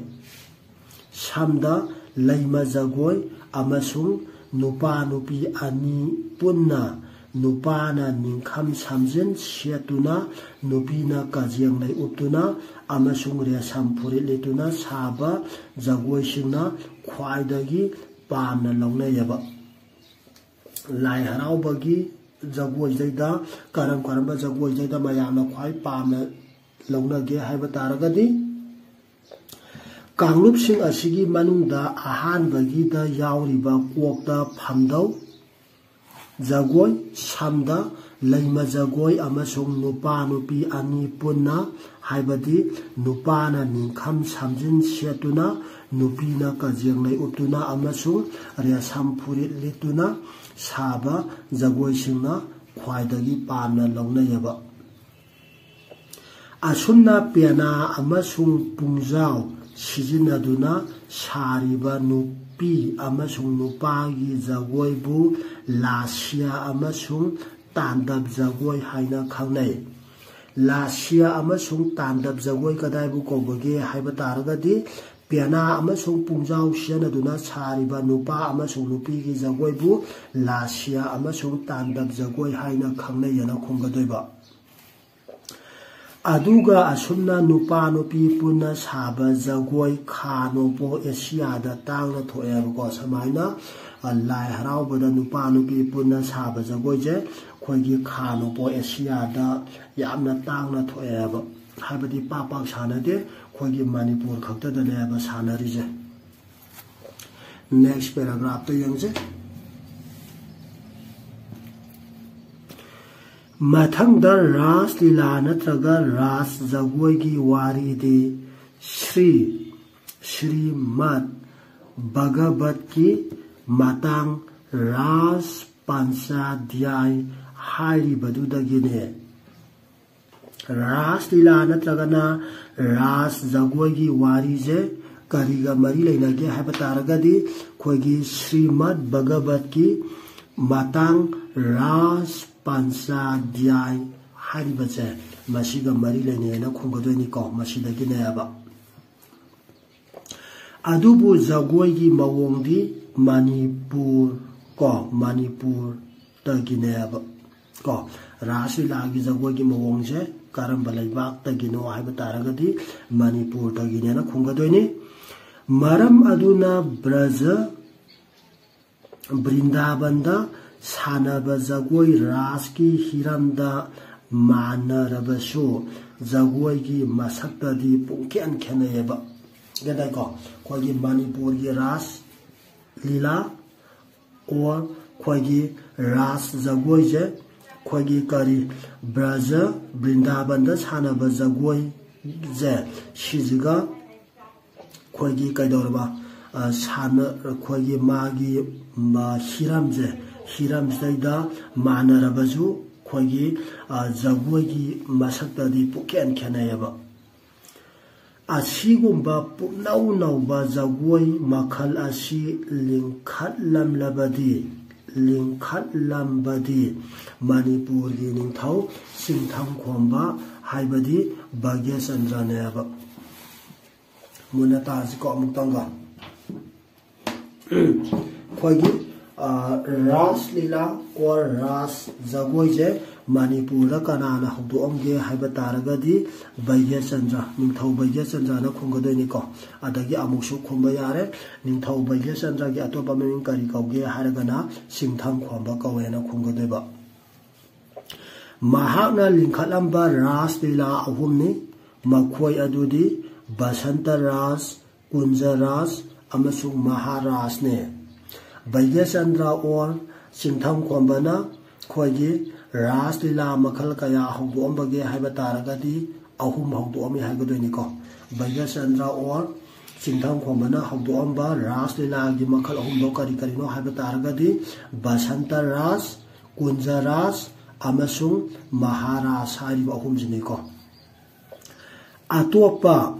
ꯁꯝꯗ ꯂꯩꯃ ꯖꯒꯣꯏ ꯑꯃꯁꯨꯡ ꯅꯨꯄꯥ ꯅꯨꯄꯤ ꯑꯅꯤ ꯄꯨꯟꯅ ꯅꯨꯄꯥꯅ ꯅꯤꯡꯈꯝ ꯁꯝꯖꯤꯟ ꯁꯦꯠꯇꯨꯅ, ꯅꯨꯄꯤꯅ ꯀꯖꯦꯡ ꯂꯩ ꯎꯞꯇꯨꯅ ꯑꯃꯁꯨꯡ ꯔꯦꯁꯝ ꯐꯨꯔꯤꯠ ꯂꯤꯠꯇꯨꯅ ꯁꯥꯕ ꯖꯒꯣꯏꯁꯤꯡꯅ ꯈ꯭ꯋꯥꯏꯗꯒꯤ ꯄꯥꯝꯅ ꯂꯧꯅꯩꯌꯦꯕ꯫ ꯂꯥꯏ ꯍꯔꯥꯎꯕꯒꯤ ꯖꯒꯣꯏꯁꯤꯗꯩꯗ ꯀꯔꯝ ꯀꯔꯝꯕ ꯖꯒꯣꯏꯁꯤꯗꯩꯗ ꯃꯌꯥꯝꯅ ꯈ꯭ꯋꯥꯏ ꯄꯥꯝꯅ ꯂꯧꯅꯒꯦ ꯍꯥꯏꯕ ꯇꯥꯔꯒꯗꯤ, ꯀꯥꯡꯂꯨꯞꯁꯤꯡ ꯑꯁꯤꯒꯤ ꯃꯅꯨꯡꯗ ꯑꯍꯥꯟꯕꯒꯤꯗ ꯌꯥꯎꯔꯤꯕ ꯀꯣꯛꯇ ꯐꯝꯗꯧ ꯖꯒꯣꯏ, ꯁꯝꯗ ꯂꯩꯃ ꯖꯒꯣꯏ ꯑꯃꯁꯨꯡ ꯅꯨꯄꯥ ꯅꯨꯄꯤ ꯑꯅꯤ ꯄꯨꯟꯅ, ꯍꯥꯏꯕꯗꯤ ꯅꯨꯄꯥꯅ ꯅꯤꯡꯈꯝ ꯁꯝꯖꯤꯟ ꯁꯦꯠꯇꯨꯅ, ꯅꯨꯄꯤꯅ ꯀꯖꯦꯡ ꯂꯩ ꯎꯞꯇꯨꯅ ꯑꯃꯁꯨꯡ ꯔꯦꯁꯝ ꯐꯨꯔꯤꯠ ꯂꯤꯠꯇꯨꯅ ꯁꯥꯕ ꯖꯒꯣꯏꯁꯤꯡꯅ ꯈ꯭ꯋꯥꯏꯗꯒꯤ ꯄꯥꯝꯅ ꯂꯧꯅꯩꯌꯦꯕ꯫ ꯑꯁꯨꯝꯅ ꯄꯦꯅꯥ ꯑꯃꯁꯨꯡ ꯄꯨꯡꯖꯥꯎ ꯁꯤꯖꯤꯟꯅꯗꯨꯅ ꯁꯥꯔꯤꯕ ꯅꯨꯄꯤ ꯑꯃꯁꯨꯡ ꯅꯨꯄꯥꯒꯤ ꯖꯒꯣꯏꯕꯨ ꯂꯥꯁꯤꯌꯥ ꯑꯃꯁꯨꯡ ꯇꯥꯟꯗꯕ ꯖꯒꯣꯏ ꯍꯥꯏꯅ ꯈꯪꯅꯩ꯫ ꯂꯥꯁꯤꯌꯥ ꯑꯃꯁꯨꯡ ꯇꯥꯟꯗꯕ ꯖꯒꯣꯏ ꯀꯗꯥꯏꯕꯨ ꯀꯧꯕꯒꯦ ꯍꯥꯏꯕ ꯇꯥꯔꯒꯗꯤ, ꯄꯦꯅꯥ ꯑꯃꯁꯨꯡ ꯄꯨꯡꯖꯥꯎ ꯁꯤꯖꯤꯟꯅꯗꯨꯅ ꯁꯥꯔꯤꯕ ꯅꯨꯄꯥ ꯑꯃꯁꯨꯡ ꯅꯨꯄꯤꯒꯤ ꯖꯒꯣꯏꯕꯨ ꯂꯥꯁꯤꯌꯥ ꯑꯃꯁꯨꯡ ꯇꯥꯟꯗꯕ ꯖꯒꯣꯏ ꯍꯥꯏꯅ ꯈꯪꯅꯩ ꯍꯥꯏꯅ ꯈꯨꯝꯒꯗꯣꯏꯕ꯫ ꯑꯗꯨꯒ ꯑꯁꯨꯝꯅ ꯅꯨꯄꯥ ꯅꯨꯄꯤ ꯄꯨꯟꯅ ꯁꯥꯕ ꯖꯒꯣꯏ ꯈꯥ ꯅꯣꯡꯄꯣꯛ ꯑꯦꯁꯤꯌꯥꯗ ꯇꯥꯡꯅ ꯊꯣꯛꯑꯦꯕꯀꯣ꯫ ꯁꯨꯃꯥꯏꯅ, ꯑ, ꯂꯥꯏ ꯍꯔꯥꯎꯕꯗ ꯅꯨꯄꯥ ꯅꯨꯄꯤ ꯄꯨꯟꯅ ꯁꯥꯕ ꯖꯒꯣꯏꯁꯦ ꯑꯩꯈꯣꯏꯒꯤ ꯈꯥ ꯅꯣꯡꯄꯣꯛ ꯑꯦꯁꯤꯌꯥꯗ ꯌꯥꯝꯅ ꯇꯥꯡꯅ ꯊꯣꯛꯑꯦꯕ꯫ ꯍꯥꯏꯕꯗꯤ ꯄꯥꯛ ꯄꯥꯛ ꯁꯥꯟꯅꯗꯦ, ꯑꯩꯈꯣꯏꯒꯤ ꯃꯅꯤꯄꯨꯔ ꯈꯛꯇꯗꯅꯦꯕ ꯁꯥꯟꯅꯔꯤꯁꯦ꯫ Next paragraphꯇ ꯌꯦꯡꯁꯦ꯫ ꯃꯊꯪꯗ ꯔꯥꯁ ꯂꯤꯂꯥ ꯅꯠꯇ꯭ꯔꯒ ꯔꯥꯁ ꯖꯒꯣꯏꯒꯤ ꯋꯥꯔꯤꯗꯤ ꯁ꯭ꯔꯤ, ꯁ꯭ꯔꯤꯃꯠ ꯚꯒꯕꯠꯀꯤ ꯃꯇꯥꯡ ꯔꯥꯁ ꯄꯥꯟꯆꯥꯙ꯭ꯌꯥꯏ ꯍꯥꯏꯔꯤꯕꯗꯨꯗꯒꯤꯅꯦ꯫ ꯔꯥꯁ ꯂꯤꯂꯥ ꯅꯠꯇ꯭ꯔꯒꯅ ꯔꯥꯁ ꯖꯒꯣꯏꯒꯤ ꯋꯥꯔꯤꯁꯦ ꯀꯔꯤꯒ ꯃꯔꯤ ꯂꯩꯅꯒꯦ ꯍꯥꯏꯕ ꯇꯥꯔꯒꯗꯤ, ꯑꯩꯈꯣꯏꯒꯤ ꯁ꯭ꯔꯤꯃꯠ ꯚꯒꯕꯠꯀꯤ ꯃꯇꯥꯡ ꯔꯥꯁ ꯄꯥꯟꯆꯥꯙ꯭ꯌꯥꯏ ꯍꯥꯏꯔꯤꯕꯁꯦ ꯃꯁꯤꯒ ꯃꯔꯤ ꯂꯩꯅꯩꯅ ꯈꯨꯝꯒꯗꯣꯏꯅꯤꯀꯣ꯫ ꯃꯁꯤꯗꯒꯤꯅꯦꯕ꯫ ꯑꯗꯨꯕꯨ ꯖꯒꯣꯏꯒꯤ ꯃꯑꯣꯡꯗꯤ ꯃꯅꯤꯄꯨꯔ ꯀꯣ, ꯃꯅꯤꯄꯨꯔꯗꯒꯤꯅꯦꯕ ꯀꯣ꯫ ꯔꯥꯁ ꯂꯤꯂꯥꯒꯤ ꯖꯒꯣꯏꯒꯤ ꯃꯑꯣꯡꯁꯦ ꯀꯔꯝꯕ ꯂꯩꯕꯥꯛꯇꯒꯤꯅꯣ ꯍꯥꯏꯕ ꯇꯥꯔꯒꯗꯤ ꯃꯅꯤꯄꯨꯔꯗꯒꯤꯅꯦꯅ ꯈꯨꯝꯒꯗꯣꯏꯅꯤ꯫ ꯃꯔꯝ ꯑꯗꯨꯅ ꯕ꯭ꯔꯖ ꯕ꯭ꯔꯤꯟꯗꯥꯕꯟꯗ ꯁꯥꯟꯅꯕ ꯖꯒꯣꯏ ꯔꯥꯁꯀꯤ ꯍꯤꯔꯝꯗ ꯃꯥꯟꯅꯔꯕꯁꯨ ꯖꯒꯣꯏꯒꯤ ꯃꯁꯛꯇꯗꯤ ꯄꯨꯡꯈꯦꯟ ꯈꯦꯠꯅꯩꯌꯦꯕ꯫ ꯒ꯭ꯌꯥꯟ ꯇꯥꯏꯀꯣ? ꯑꯩꯈꯣꯏꯒꯤ ꯃꯅꯤꯄꯨꯔꯒꯤ ꯔꯥꯁ ꯂꯤꯂꯥ or ꯑꯩꯈꯣꯏꯒꯤ ꯔꯥꯁ ꯖꯒꯣꯏꯁꯦ, ꯑꯩꯈꯣꯏꯒꯤ ꯀꯔꯤ, ꯕ꯭ꯔꯖ ꯕ꯭ꯔꯤꯟꯗꯥꯕꯟꯗ ꯁꯥꯟꯅꯕ ꯖꯒꯣꯏꯁꯦ, ꯁꯤꯁꯤꯒ ꯑꯩꯈꯣꯏꯒꯤ ꯀꯩꯗꯧꯔꯕ, ꯑ, ꯁꯥꯟꯅ-, ꯑꯩꯈꯣꯏꯒꯤ ꯃꯥꯒꯤ, ꯃ-, ꯍꯤꯔꯝꯁꯦ, ꯍꯤꯔꯝꯁꯤꯗꯩꯗ ꯃꯥꯟꯅꯔꯕꯁꯨ ꯑꯩꯈꯣꯏꯒꯤ, ꯑ, ꯖꯒꯣꯏꯒꯤ ꯃꯁꯛꯇꯗꯤ ꯄꯨꯛꯈꯦꯟ ꯈꯦꯠꯅꯩꯌꯦꯕ꯫ ꯑꯁꯤꯒꯨꯝꯕ ꯄꯨꯝꯅꯧ ꯅꯧꯕ ꯖꯒꯣꯏ ꯃꯈꯜ ꯑꯁꯤ ꯂꯤꯡꯈꯠꯂꯝꯂꯕꯗꯤ, ꯂꯤꯡꯈꯠꯂꯝꯕꯗꯤ ꯃꯅꯤꯄꯨꯔꯒꯤ ꯅꯤꯡꯊꯧ ꯆꯤꯡꯊꯪ ꯈꯣꯝꯕ ꯍꯥꯏꯕꯗꯤ ꯚꯥꯒ꯭ꯌꯆꯟꯗ꯭ꯔꯅꯦꯕ꯫ ꯃꯨꯟꯅ ꯇꯥꯁꯤꯀꯣ ꯑꯃꯨꯛꯇꯪꯒ꯫ ꯑꯩꯈꯣꯏꯒꯤ, ꯑ, ꯔꯥꯁ ꯂꯤꯂꯥ or ꯔꯥꯁ ꯖꯒꯣꯏꯁꯦ ꯃꯅꯤꯄꯨꯔꯗ ꯀꯅꯥꯅ ꯍꯧꯗꯣꯛꯑꯝꯒꯦ ꯍꯥꯏꯕ ꯇꯥꯔꯒꯗꯤ ꯚꯥꯒ꯭ꯌꯆꯟꯗ꯭ꯔ, ꯅꯤꯡꯊꯧ ꯚꯥꯒ꯭ꯌꯆꯟꯗ꯭ꯔꯅ ꯈꯨꯝꯒꯗꯣꯏꯅꯤꯀꯣ꯫ ꯑꯗꯒꯤ ꯑꯃꯨꯛꯁꯨ ꯈꯨꯝꯕ ꯌꯥꯔꯦ, ꯅꯤꯡꯊꯧ ꯚꯥꯒ꯭ꯌꯆꯟꯗ꯭ꯔꯒꯤ ꯑꯇꯣꯞꯄ ꯃꯃꯤꯡ ꯀꯔꯤ ꯀꯧꯒꯦ ꯍꯥꯏꯔꯒꯅ ꯆꯤꯡꯊꯪ ꯈꯣꯝꯕ ꯀꯧꯋꯦꯅ ꯈꯨꯝꯒꯗꯣꯏꯕ꯫ ꯃꯍꯥꯛꯅ ꯂꯤꯡꯈꯠꯂꯝꯕ ꯔꯥꯁ ꯂꯤꯂꯥ ꯑꯍꯨꯝꯅꯤ꯫ ꯃꯈꯣꯏ ꯑꯗꯨꯗꯤ ꯕꯁꯟꯇ ꯔꯥꯁ, ꯀꯨꯟꯖ ꯔꯥꯁ ꯑꯃꯁꯨꯡ ꯃꯍꯥꯔꯥꯁꯅꯦ꯫ ꯚꯥꯒ꯭ꯌꯆꯟꯗ꯭ꯔ or ꯆꯤꯡꯊꯪ ꯈꯣꯝꯕꯅ ꯑꯩꯈꯣꯏꯒꯤ ꯔꯥꯁ ꯂꯤꯂꯥ ꯃꯈꯜ ꯀꯌꯥ ꯍꯧꯗꯣꯛꯑꯝꯕꯒꯦ ꯍꯥꯏꯕ ꯇꯥꯔꯒꯗꯤ ꯑꯍꯨꯝ ꯍꯧꯗꯣꯛꯑꯝꯃꯤ ꯍꯥꯏꯒꯗꯣꯏꯅꯤꯀꯣ꯫ ꯚꯥꯒ꯭ꯌꯆꯟꯗ꯭ꯔ or ꯆꯤꯡꯊꯪ ꯈꯣꯝꯕꯅ ꯍꯧꯗꯣꯛꯑꯝꯕ ꯔꯥꯁ ꯂꯤꯂꯥꯒꯤ ꯃꯈꯜ ꯑꯍꯨꯝꯗꯣ ꯀꯔꯤ ꯀꯔꯤꯅꯣ ꯍꯥꯏꯕ ꯇꯥꯔꯒꯗꯤ ꯕꯁꯟꯇ ꯔꯥꯁ, ꯀꯨꯟꯖ ꯔꯥꯁ ꯑꯃꯁꯨꯡ ꯃꯍꯥꯔꯥꯁ ꯍꯥꯏꯔꯤꯕ ꯑꯍꯨꯝꯁꯤꯅꯤꯀꯣ꯫ ꯑꯇꯣꯞꯄ,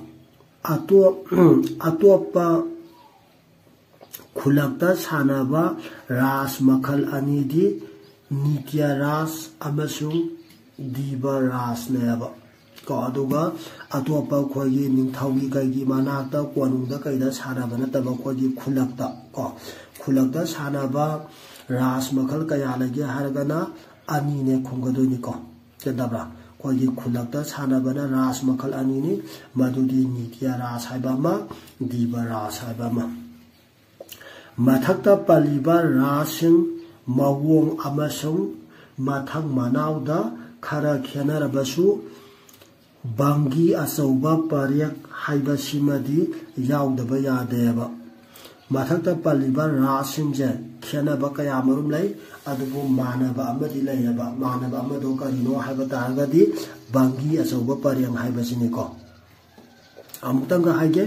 ꯑꯇꯣꯞ-, ꯑꯇꯣꯞꯄ ꯈꯨꯜꯂꯛꯇ ꯁꯥꯟꯅꯕ ꯔꯥꯁ ꯃꯈꯜ ꯑꯅꯤꯗꯤ ꯅꯤꯇ꯭ꯌ ꯔꯥꯁ ꯑꯃꯁꯨꯡ ꯗꯤꯕ ꯔꯥꯁꯅꯦꯕ꯫ ꯀꯣ, ꯑꯗꯨꯒ ꯑꯇꯣꯞꯄ ꯑꯩꯈꯣꯏꯒꯤ ꯅꯤꯡꯊꯧꯒꯤ ꯀꯩꯒꯤ ꯃꯅꯥꯛꯇ ꯀꯣꯅꯨꯡꯗ ꯀꯩꯗ ꯁꯥꯟꯅꯕ ꯅꯠꯇꯕ ꯑꯩꯈꯣꯏꯒꯤ ꯈꯨꯜꯂꯛꯇ, ꯀꯣ, ꯈꯨꯜꯂꯛꯇ ꯁꯥꯟꯅꯕ ꯔꯥꯁ ꯃꯈꯜ ꯀꯌꯥ ꯂꯩꯒꯦ ꯍꯥꯏꯔꯒꯅ ꯑꯅꯤꯅꯦ ꯈꯨꯝꯒꯗꯣꯏꯅꯤꯀꯣ꯫ ꯒ꯭ꯌꯥꯟ ꯇꯥꯕ꯭ꯔꯥ? ꯑꯩꯈꯣꯏꯒꯤ ꯈꯨꯜꯂꯛꯇ ꯁꯥꯟꯅꯕꯅ ꯔꯥꯁ ꯃꯈꯜ ꯑꯅꯤꯅꯤ, ꯃꯗꯨꯗꯤ ꯅꯤꯇ꯭ꯌ ꯔꯥꯁ ꯍꯥꯏꯕ ꯑꯃ, ꯗꯤꯕ ꯔꯥꯁ ꯍꯥꯏꯕ ꯑꯃ꯫ ꯃꯊꯛꯇ ꯄꯜꯂꯤꯕ ꯔꯥꯁꯁꯤꯡ ꯃꯑꯣꯡ ꯑꯃꯁꯨꯡ ꯃꯊꯪ ꯃꯅꯥꯎꯗ ꯈꯔ ꯈꯦꯠꯅꯔꯕꯁꯨ ꯚꯪꯒꯤ ꯑꯆꯧꯕ ꯄꯔꯦꯡ ꯍꯥꯏꯕꯁꯤꯃꯗꯤ ꯌꯥꯎꯗꯕ ꯌꯥꯗꯦꯕ꯫ ꯃꯊꯛꯇ ꯄꯜꯂꯤꯕ ꯔꯥꯁꯁꯤꯡꯁꯦ ꯈꯦꯠꯅꯕ ꯀꯌꯥ ꯃꯔꯨꯝ ꯂꯩ, ꯑꯗꯨꯕꯨ ꯃꯥꯟꯅꯕ ꯑꯃꯗꯤ ꯂꯩꯌꯦꯕ꯫ ꯃꯥꯟꯅꯕ ꯑꯃꯗꯣ ꯀꯔꯤꯅꯣ ꯍꯥꯏꯕ ꯇꯥꯔꯒꯗꯤ ꯚꯪꯒꯤ ꯑꯆꯧꯕ ꯄꯔꯦꯡ ꯍꯥꯏꯕꯁꯤꯅꯤꯀꯣ꯫ ꯑꯃꯨꯛꯇꯪꯒ ꯍꯥꯏꯒꯦ,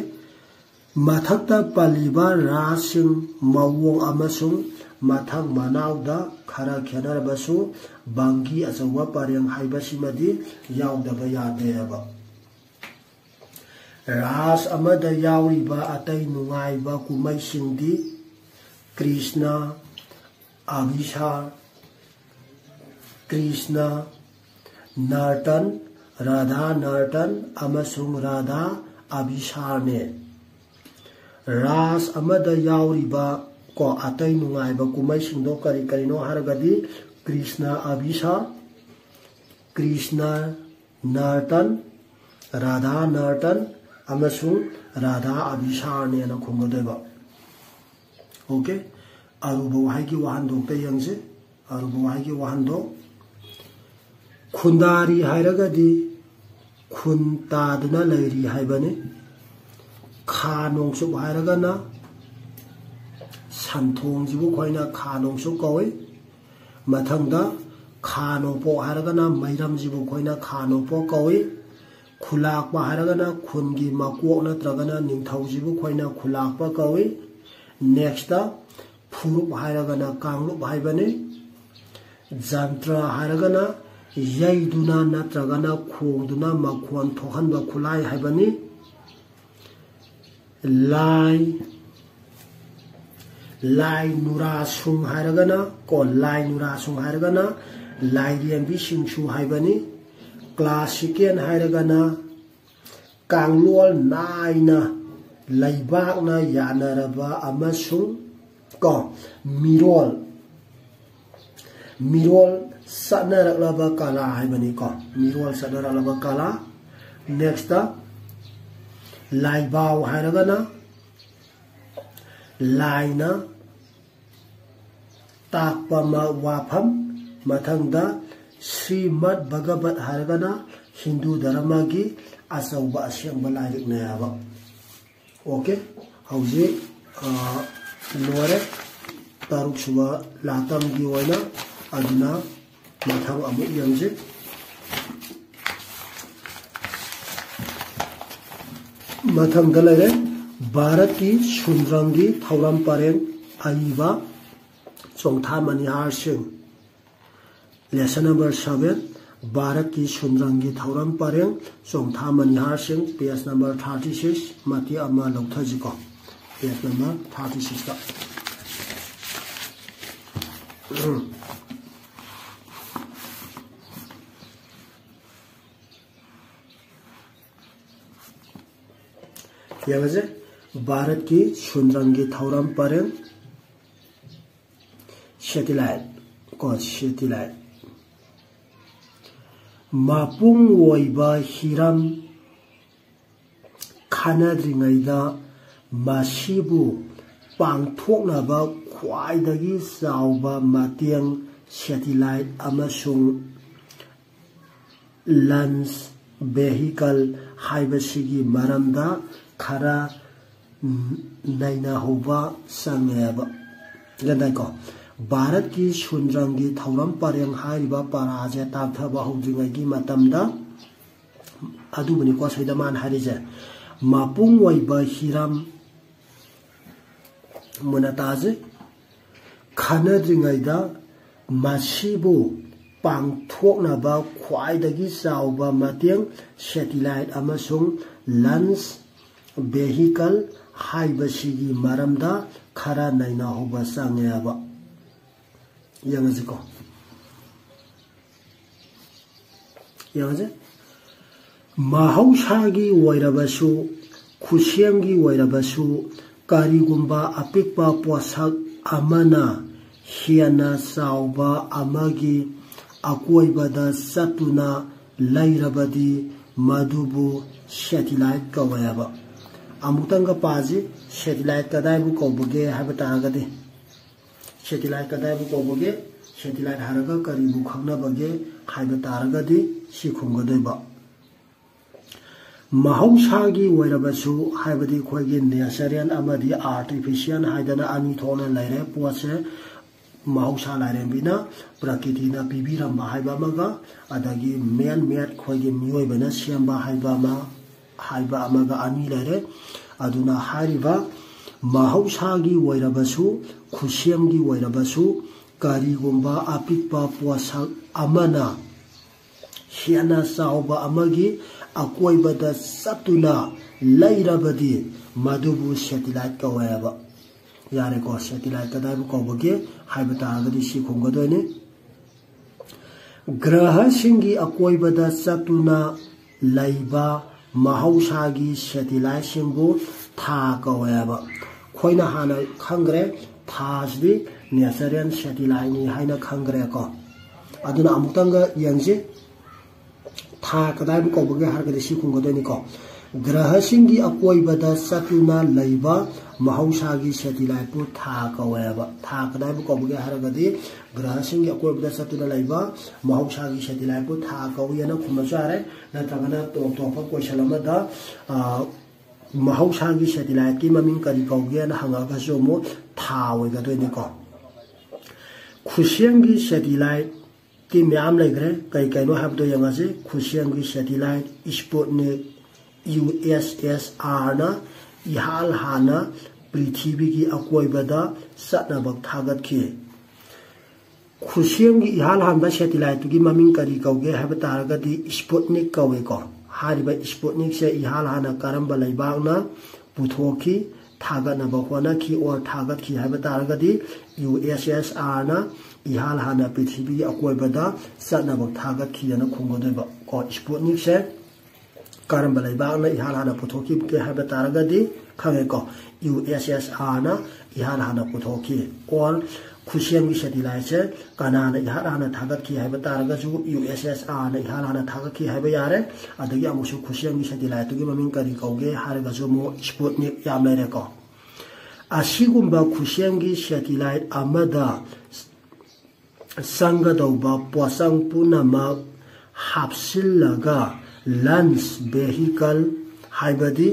ꯃꯊꯛꯇ ꯄꯜꯂꯤꯕ ꯔꯥꯁꯁꯤꯡ ꯃꯑꯣꯡ ꯑꯃꯁꯨꯡ ꯃꯊꯪ ꯃꯅꯥꯎꯗ ꯈꯔ ꯈꯦꯠꯅꯔꯕꯁꯨ ꯕꯪꯒꯤ ꯑꯆꯧꯕ ꯄꯔꯦꯡ ꯍꯥꯏꯕꯁꯤꯃꯗꯤ ꯌꯥꯎꯗꯕ ꯌꯥꯗꯦꯕ꯫ ꯔꯥꯁ ꯑꯃꯗ ꯌꯥꯎꯔꯤꯕ ꯑꯇꯩ ꯅꯨꯡꯉꯥꯏꯕ ꯀꯨꯝꯍꯩꯁꯤꯡꯗꯤ ꯀ꯭ꯔꯤꯁꯅ, ꯑꯚꯤꯁꯥꯔ, ꯀ꯭ꯔꯤꯁꯅ, ꯅꯔꯇꯟ, ꯔꯥꯙꯥ ꯅꯔꯇꯟ ꯑꯃꯁꯨꯡ ꯔꯥꯙꯥ ꯑꯚꯤꯁꯥꯔꯅꯦ꯫ ꯔꯥꯁ ꯑꯃꯗ ꯌꯥꯎꯔꯤꯕ ꯀꯣ ꯑꯇꯩ ꯅꯨꯡꯉꯥꯏꯕ ꯀꯨꯝꯍꯩꯁꯤꯡꯗꯣ ꯀꯔꯤ ꯀꯔꯤꯅꯣ ꯍꯥꯏꯔꯒꯗꯤ ꯀ꯭ꯔꯤꯁꯅ ꯑꯚꯤꯁꯥꯔ, ꯀ꯭ꯔꯤꯁꯅ ꯅꯔꯇꯟ, ꯔꯥꯙꯥ ꯅꯔꯇꯟ ꯑꯃꯁꯨꯡ ꯔꯥꯙꯥ ꯑꯚꯤꯁꯥꯔꯅꯦꯅ ꯈꯨꯝꯒꯗꯣꯏꯕ꯫ ꯑꯣꯀꯦ, ꯑꯔꯨꯕ ꯋꯥꯍꯩꯒꯤ ꯋꯥꯍꯟꯊꯣꯛꯇ ꯌꯦꯡꯁꯤ꯫ ꯑꯔꯨꯕ ꯋꯥꯍꯩꯒꯤ ꯋꯥꯍꯟꯊꯣꯛ, ꯈꯨꯟꯗꯥꯔꯤ ꯍꯥꯏꯔꯒꯗꯤ ꯈꯨꯟ ꯇꯥꯗꯨꯅ ꯂꯩꯔꯤ ꯍꯥꯏꯕꯅꯤ꯫ ꯈꯥ ꯅꯣꯡꯆꯨꯞ ꯍꯥꯏꯔꯒꯅ ꯁꯟꯊꯣꯡꯁꯤꯕꯨ ꯑꯩꯈꯣꯏꯅ ꯈꯥ ꯅꯣꯡꯆꯨꯞ ꯀꯧꯏ꯫ ꯃꯊꯪꯗ ꯈꯥ ꯅꯣꯡꯄꯣꯛ ꯍꯥꯏꯔꯒꯅ ꯃꯩꯔꯝꯁꯤꯕꯨ ꯑꯩꯈꯣꯏꯅ ꯈꯥ ꯅꯣꯡꯄꯣꯛ ꯀꯧꯏ꯫ ꯈꯨꯂꯥꯛꯄ ꯍꯥꯏꯔꯒꯅ ꯈꯨꯟꯒꯤ ꯃꯀꯣꯛ ꯅꯠꯇ꯭ꯔꯒꯅ ꯅꯤꯡꯊꯧꯁꯤꯕꯨ ꯑꯩꯈꯣꯏꯅ ꯈꯨꯂꯥꯛꯄ ꯀꯧꯏ꯫ ꯅꯦꯛꯁꯇ ꯐꯨꯔꯨꯞ ꯍꯥꯏꯔꯒꯅ ꯀꯥꯡꯂꯨꯞ ꯍꯥꯏꯕꯅꯤ꯫ ꯖꯟꯇ꯭ꯔ ꯍꯥꯏꯔꯒꯅ ꯌꯩꯗꯨꯅ ꯅꯠꯇ꯭ꯔꯒꯅ ꯈꯣꯡꯗꯨꯅ ꯃꯈꯣꯟ ꯊꯣꯛꯍꯟꯕ ꯈꯨꯠꯂꯥꯏ ꯍꯥꯏꯕꯅꯤ꯫ ꯂꯥꯏ, ꯂꯥꯏ ꯅꯨꯔꯥꯁꯨꯡ ꯍꯥꯏꯔꯒꯅ ꯀꯣ, ꯂꯥꯏ ꯅꯨꯔꯥꯁꯨꯡ ꯍꯥꯏꯔꯒꯅ ꯂꯥꯏꯔꯦꯝꯕꯤꯁꯤꯡꯁꯨ ꯍꯥꯏꯕꯅꯤ꯫ ꯀ꯭ꯂꯥꯁꯤꯀꯦꯜ ꯍꯥꯏꯔꯒꯅ ꯀꯥꯡꯂꯣꯟ ꯅꯥꯏꯅ ꯂꯩꯕꯥꯛꯅ ꯌꯥꯅꯔꯕ ꯑꯃꯁꯨꯡ ꯀꯣ, ꯃꯤꯔꯣꯜ, ꯃꯤꯔꯣꯜ ꯆꯠꯅꯔꯛꯂꯕ ꯀꯂꯥ ꯍꯥꯏꯕꯅꯤꯀꯣ, ꯃꯤꯔꯣꯜ ꯆꯠꯅꯔꯛꯂꯕ ꯀꯂꯥ꯫ ꯅꯦꯛꯁꯇ ꯂꯥꯏꯕꯥꯎ ꯍꯥꯏꯔꯒꯅ ꯂꯥꯏꯅ ꯇꯥꯛꯄ ꯃ-, ꯋꯥꯐꯝ꯫ ꯃꯊꯪꯗ ꯁ꯭ꯔꯤꯃꯗ ꯚꯒꯕꯠ ꯍꯥꯏꯔꯒꯅ ꯍꯤꯟꯗꯨ ꯙꯔꯃꯒꯤ ꯑꯆꯧꯕ ꯑꯁꯦꯡꯕ ꯂꯥꯏꯔꯤꯛꯅꯦ ꯍꯥꯏꯕ꯫ ꯑꯣꯀꯦ, ꯍꯧꯖꯤꯛ, ꯑ, ꯂꯣꯏꯔꯦ ꯇꯔꯨꯛ ꯁꯨꯕ ꯂꯥꯇꯝꯒꯤ ꯑꯣꯏꯅ꯫ ꯑꯗꯨꯅ ꯃꯊꯪ ꯑꯃꯨꯛ ꯌꯦꯡꯁꯤ꯫ ꯃꯊꯪꯗ ꯂꯩꯔꯦ ꯚꯥꯔꯠꯀꯤ ꯁꯨꯟꯗ꯭ꯔꯪꯒꯤ ꯊꯧꯔꯝ ꯄꯔꯦꯡ ꯑꯏꯕ꯫ ꯆꯣꯡꯊꯥ ꯃꯅꯤꯍꯥꯔ ꯁꯤꯡ꯫ Lesson number seven, ꯚꯥꯔꯠꯀꯤ ꯁꯨꯟꯗ꯭ꯔꯪꯒꯤ ꯊꯧꯔꯝ ꯄꯔꯦꯡ, ꯆꯣꯡꯊꯥ ꯃꯅꯤꯍꯥꯔ ꯁꯤꯡ, page number thirty six, ꯃꯇꯦꯛ ꯑꯃ ꯂꯧꯊꯁꯤꯀꯣ꯫ Page number thirty sixꯇ꯫ ꯌꯦꯡꯉꯁꯦ, ꯚꯥꯔꯠꯀꯤ ꯁꯨꯟꯗ꯭ꯔꯪꯒꯤ ꯊꯧꯔꯝ ꯄꯔꯦꯡ, satellite ꯀꯣ, satellite꯫ ꯃꯄꯨꯡ ꯑꯣꯏꯕ ꯍꯤꯔꯝ ꯈꯟꯅꯗ꯭ꯔꯤꯉꯩꯗ ꯃꯁꯤꯕꯨ ꯄꯥꯡꯊꯣꯛꯅꯕ ꯈ꯭ꯋꯥꯏꯗꯒꯤ ꯆꯥꯎꯕ ꯃꯇꯦꯡ satellite ꯑꯃꯁꯨꯡ launch vehicle ꯍꯥꯏꯕꯁꯤꯒꯤ ꯃꯔꯝꯗ ꯈꯔ ꯅꯩꯅꯍꯧꯕ ꯆꯪꯉꯦꯕ꯫ ꯒ꯭ꯌꯥꯟ ꯇꯥꯏꯀꯣ? ꯚꯥꯔꯠꯀꯤ ꯁꯨꯟꯗ꯭ꯔꯪꯒꯤ ꯊꯧꯔꯝ ꯄꯔꯦꯡ ꯍꯥꯏꯔꯤꯕ ꯄꯔꯥꯁꯦ ꯇꯥꯛꯊꯕ ꯍꯧꯗ꯭ꯔꯤꯉꯩꯒꯤ ꯃꯇꯝꯗ ꯑꯗꯨꯕꯨꯅꯤꯀꯣ ꯁꯤꯗ ꯃꯥꯅ ꯍꯥꯏꯔꯤꯁꯦ, ꯃꯄꯨꯡ ꯑꯣꯏꯕ ꯍꯤꯔꯝ ꯃꯨꯟꯅ ꯇꯥꯁꯤ꯫ ꯈꯟꯅꯗ꯭ꯔꯤꯉꯩꯗ ꯃꯁꯤꯕꯨ ꯄꯥꯡꯊꯣꯛꯅꯕ ꯈ꯭ꯋꯥꯏꯗꯒꯤ ꯆꯥꯎꯕ ꯃꯇꯦꯡ satellite ꯑꯃꯁꯨꯡ launch vehicle ꯍꯥꯏꯕꯁꯤꯒꯤ ꯃꯔꯝꯗ ꯈꯔ ꯅꯩꯅꯍꯧꯕ ꯆꯪꯉꯦꯕ꯫ ꯌꯦꯡꯉꯁꯤꯀꯣ꯫ ꯌꯦꯡꯉꯁꯦ꯫ ꯃꯍꯧꯁꯥꯒꯤ ꯑꯣꯏꯔꯕꯁꯨ, ꯈꯨꯠꯁꯦꯝꯒꯤ ꯑꯣꯏꯔꯕꯁꯨ, ꯀꯔꯤꯒꯨꯝꯕ ꯑꯄꯤꯛꯄ ꯄꯣꯠꯁꯛ ꯑꯃꯅ ꯍꯦꯟꯅ ꯆꯥꯎꯕ ꯑꯃꯒꯤ ꯑꯀꯣꯏꯕꯗ ꯆꯠꯇꯨꯅ ꯂꯩꯔꯕꯗꯤ ꯃꯗꯨꯕꯨ satellite ꯀꯧꯋꯦꯕ꯫ ꯑꯃꯨꯛꯇꯪꯒ ꯄꯥꯁꯤ, satellite ꯀꯗꯥꯏꯕꯨ ꯀꯧꯕꯒꯦ ꯍꯥꯏꯕ ꯇꯥꯔꯒꯗꯤ, satellite ꯀꯗꯥꯏꯕꯨ ꯀꯧꯕꯒꯦ? Satellite ꯍꯥꯏꯔꯒ ꯀꯔꯤꯕꯨ ꯈꯪꯅꯕꯒꯦ ꯍꯥꯏꯕ ꯇꯥꯔꯒꯗꯤ ꯁꯤ ꯈꯨꯝꯒꯗꯣꯏꯕ꯫ ꯃꯍꯧꯁꯥꯒꯤ ꯑꯣꯏꯔꯕꯁꯨ, ꯍꯥꯏꯕꯗꯤ ꯑꯩꯈꯣꯏꯒꯤ natural ꯑꯃꯗꯤ artificial ꯍꯥꯏꯗꯅ ꯑꯅꯤ ꯊꯣꯛꯅ ꯂꯩꯔꯦ꯫ ꯄꯣꯠꯁꯦ ꯃꯍꯧꯁꯥ ꯂꯥꯏꯔꯦꯝꯕꯤꯅ, ꯄ꯭ꯔꯀꯤꯇꯤꯅ ꯄꯤꯕꯤꯔꯝꯕ ꯍꯥꯏꯕ ꯑꯃꯒ, ꯑꯗꯒꯤ man made ꯑꯩꯈꯣꯏꯒꯤ ꯃꯤꯑꯣꯏꯕꯅ ꯁꯦꯝꯕ ꯍꯥꯏꯕ ꯑꯃ, ꯍꯥꯏꯕ ꯑꯃꯒ ꯑꯅꯤ ꯂꯩꯔꯦ꯫ ꯑꯗꯨꯅ ꯍꯥꯏꯔꯤꯕ ꯃꯍꯧꯁꯥꯒꯤ ꯑꯣꯏꯔꯕꯁꯨ, ꯈꯨꯠꯁꯦꯝꯒꯤ ꯑꯣꯏꯔꯕꯁꯨ, ꯀꯔꯤꯒꯨꯝꯕ ꯑꯄꯤꯛꯄ ꯄꯣꯠꯁꯛ ꯑꯃꯅ ꯍꯦꯟꯅ ꯆꯥꯎꯕ ꯑꯃꯒꯤ ꯑꯀꯣꯏꯕꯗ ꯆꯠꯇꯨꯅ ꯂꯩꯔꯕꯗꯤ ꯃꯗꯨꯕꯨ ꯁꯦꯇꯤꯂꯥꯏꯠ ꯀꯧꯋꯦꯕ꯫ ꯌꯥꯔꯦꯀꯣ, ꯁꯦꯇꯤꯂꯥꯏꯠ ꯀꯗꯥꯏꯕꯨ ꯀꯧꯕꯒꯦ ꯍꯥꯏꯕ ꯇꯥꯔꯒꯗꯤ ꯁꯤ ꯈꯨꯝꯒꯗꯣꯏꯅꯤ꯫ ꯒ꯭ꯔꯍꯁꯤꯡꯒꯤ ꯑꯀꯣꯏꯕꯗ ꯆꯠꯇꯨꯅ ꯂꯩꯕ ꯃꯍꯧꯁꯥꯒꯤ ꯁꯦꯇꯤꯂꯥꯏꯠꯁꯤꯡꯕꯨ ꯊꯥ ꯀꯧꯋꯦꯕ꯫ ꯑꯩꯈꯣꯏꯅ ꯍꯥꯟꯅ ꯈꯪꯈ꯭ꯔꯦ, ꯊꯥꯁꯤꯗꯤ ꯅꯦꯆꯔꯦꯜ ꯁꯦꯇꯤꯂꯥꯏꯠꯅꯤ ꯍꯥꯏꯅ ꯈꯪꯈ꯭ꯔꯦꯀꯣ꯫ ꯑꯗꯨꯅ ꯑꯃꯨꯛꯇꯪꯒ ꯌꯦꯡꯁꯤ, ꯊꯥ ꯀꯗꯥꯏꯕꯨ ꯀꯧꯕꯒꯦ ꯍꯥꯏꯔꯒꯗꯤ ꯁꯤ ꯈꯨꯝꯒꯗꯣꯏꯅꯤꯀꯣ꯫ ꯒ꯭ꯔꯍꯁꯤꯡꯒꯤ ꯑꯀꯣꯏꯕꯗ ꯆꯠꯇꯨꯅ ꯂꯩꯕ ꯃꯍꯧꯁꯥꯒꯤ ꯁꯦꯇꯤꯂꯥꯏꯠꯄꯨ ꯊꯥ ꯀꯧꯋꯦꯕ꯫ ꯊꯥ ꯀꯗꯥꯏꯕꯨ ꯀꯧꯕꯒꯦ ꯍꯥꯏꯔꯒꯗꯤ ꯒ꯭ꯔꯍꯁꯤꯡꯒꯤ ꯑꯀꯣꯏꯕꯗ ꯆꯠꯇꯨꯅ ꯂꯩꯕ ꯃꯍꯧꯁꯥꯒꯤ ꯁꯦꯇꯤꯂꯥꯏꯠꯄꯨ ꯊꯥ ꯀꯧꯏ ꯍꯥꯏꯅ ꯈꯨꯝꯕꯁꯨ ꯌꯥꯔꯦ, ꯅꯠꯇ꯭ꯔꯒꯅ ꯇꯣꯞ ꯇꯣꯞꯄ ꯀꯣꯏꯁꯟ ꯑꯃꯗ, ꯑ, ꯃꯍꯧꯁꯥꯒꯤ ꯁꯦꯇꯤꯂꯥꯏꯠꯀꯤ ꯃꯃꯤꯡ ꯀꯔꯤ ꯀꯧꯒꯦꯅ ꯍꯪꯉꯒꯁꯨ ꯑꯃꯨꯛ ꯊꯥ ꯑꯣꯏꯒꯗꯣꯏꯅꯤꯀꯣ꯫ ꯈꯨꯠꯁꯦꯝꯒꯤ ꯁꯦꯇꯤꯂꯥꯏꯠꯇꯤ ꯃꯌꯥꯝ ꯂꯩꯈ꯭ꯔꯦ꯫ ꯀꯩ ꯀꯩꯅꯣ ꯍꯥꯏꯕꯗꯣ ꯌꯦꯡꯉꯁꯤ꯫ ꯈꯨꯠꯁꯦꯝꯒꯤ ꯁꯦꯇꯤꯂꯥꯏꯠ ꯁ꯭ꯄꯨꯠꯅꯤꯛ ꯌꯨ ꯑꯦꯁ ꯑꯦꯁ ꯑꯥꯔꯅ ꯏꯍꯥꯟ ꯍꯥꯟꯅ ꯄ꯭ꯔꯤꯊꯤꯕꯤꯒꯤ ꯑꯀꯣꯏꯕꯗ ꯆꯠꯅꯕ ꯊꯥꯒꯠꯈꯤ꯫ ꯈꯨꯠꯁꯦꯝꯒꯤ ꯏꯍꯥꯟ ꯍꯥꯟꯕ ꯁꯦꯇꯤꯂꯥꯏꯠꯇꯨꯒꯤ ꯃꯃꯤꯡ ꯀꯔꯤ ꯀꯧꯒꯦ ꯍꯥꯏꯕ ꯇꯥꯔꯒꯗꯤ ꯁ꯭ꯄꯨꯠꯅꯤꯛ ꯀꯧꯏꯀꯣ꯫ ꯍꯥꯏꯔꯤꯕ ꯁ꯭ꯄꯨꯠꯅꯤꯛꯁꯦ ꯏꯍꯥꯟ ꯍꯥꯟꯅ ꯀꯔꯝꯕ ꯂꯩꯕꯥꯛꯅ ꯄꯨꯊꯣꯛꯈꯤ? ꯊꯥꯒꯠꯅꯕ ꯍꯣꯠꯅꯈꯤ ꯑꯣꯔ ꯊꯥꯒꯠꯈꯤ ꯍꯥꯏꯕ ꯇꯥꯔꯒꯗꯤ ꯌꯨ ꯑꯦꯁ ꯑꯦꯁ ꯑꯥꯔꯅ ꯏꯍꯥꯟ ꯍꯥꯟꯅ ꯄ꯭ꯔꯤꯊꯤꯕꯤꯒꯤ ꯑꯀꯣꯏꯕꯗ ꯆꯠꯅꯕ ꯊꯥꯒꯠꯈꯤꯑꯅ ꯈꯨꯝꯒꯗꯣꯏꯕ ꯀꯣ꯫ ꯁ꯭ꯄꯨꯠꯅꯤꯛꯁꯦ ꯀꯔꯝꯕ ꯂꯩꯕꯥꯛꯅ ꯏꯍꯥꯟ ꯍꯥꯟꯅ ꯄꯨꯊꯣꯛꯈꯤꯕꯒꯦ ꯍꯥꯏꯕ ꯇꯥꯔꯒꯗꯤ ꯈꯪꯉꯦꯀꯣ, ꯌꯨ ꯑꯦꯁ ꯑꯦꯁ ꯑꯥꯔꯅ ꯏꯍꯥꯟ ꯍꯥꯟꯅ ꯄꯨꯊꯣꯛꯈꯤ꯫ ꯑꯣꯔ ꯈꯨꯠꯁꯦꯝꯒꯤ ꯁꯦꯇꯤꯂꯥꯏꯠꯁꯦ ꯀꯅꯥꯅ ꯏꯍꯥꯟ ꯍꯥꯟꯅ ꯊꯥꯒꯠꯈꯤ ꯍꯥꯏꯕ ꯇꯥꯔꯒꯁꯨ ꯌꯨ ꯑꯦꯁ ꯑꯦꯁ ꯑꯥꯔꯅ ꯏꯍꯥꯟ ꯍꯥꯟꯅ ꯊꯥꯒꯠꯈꯤ ꯍꯥꯏꯕ ꯌꯥꯔꯦ꯫ ꯑꯗꯒꯤ ꯑꯃꯨꯛꯁꯨ ꯈꯨꯠꯁꯦꯝꯒꯤ ꯁꯦꯇꯤꯂꯥꯏꯠꯇꯨꯒꯤ ꯃꯃꯤꯡ ꯀꯔꯤ ꯀꯧꯒꯦ ꯍꯥꯏꯔꯒꯁꯨ ꯑꯃꯨꯛ ꯁ꯭ꯄꯨꯠꯅꯤꯛ ꯌꯥꯝ ꯂꯩꯔꯦꯀꯣ꯫ ꯑꯁꯤꯒꯨꯝꯕ ꯈꯨꯠꯁꯦꯝꯒꯤ ꯁꯦꯇꯤꯂꯥꯏꯠ ꯑꯃꯗ ꯆꯪꯒꯗꯧꯕ ꯄꯣꯠꯆꯪ ꯄꯨꯝꯅꯃꯛ ꯍꯥꯞꯆꯤꯜꯂꯒ ꯂꯟꯆ ꯚꯦꯍꯤꯀꯜ, ꯍꯥꯏꯕꯗꯤ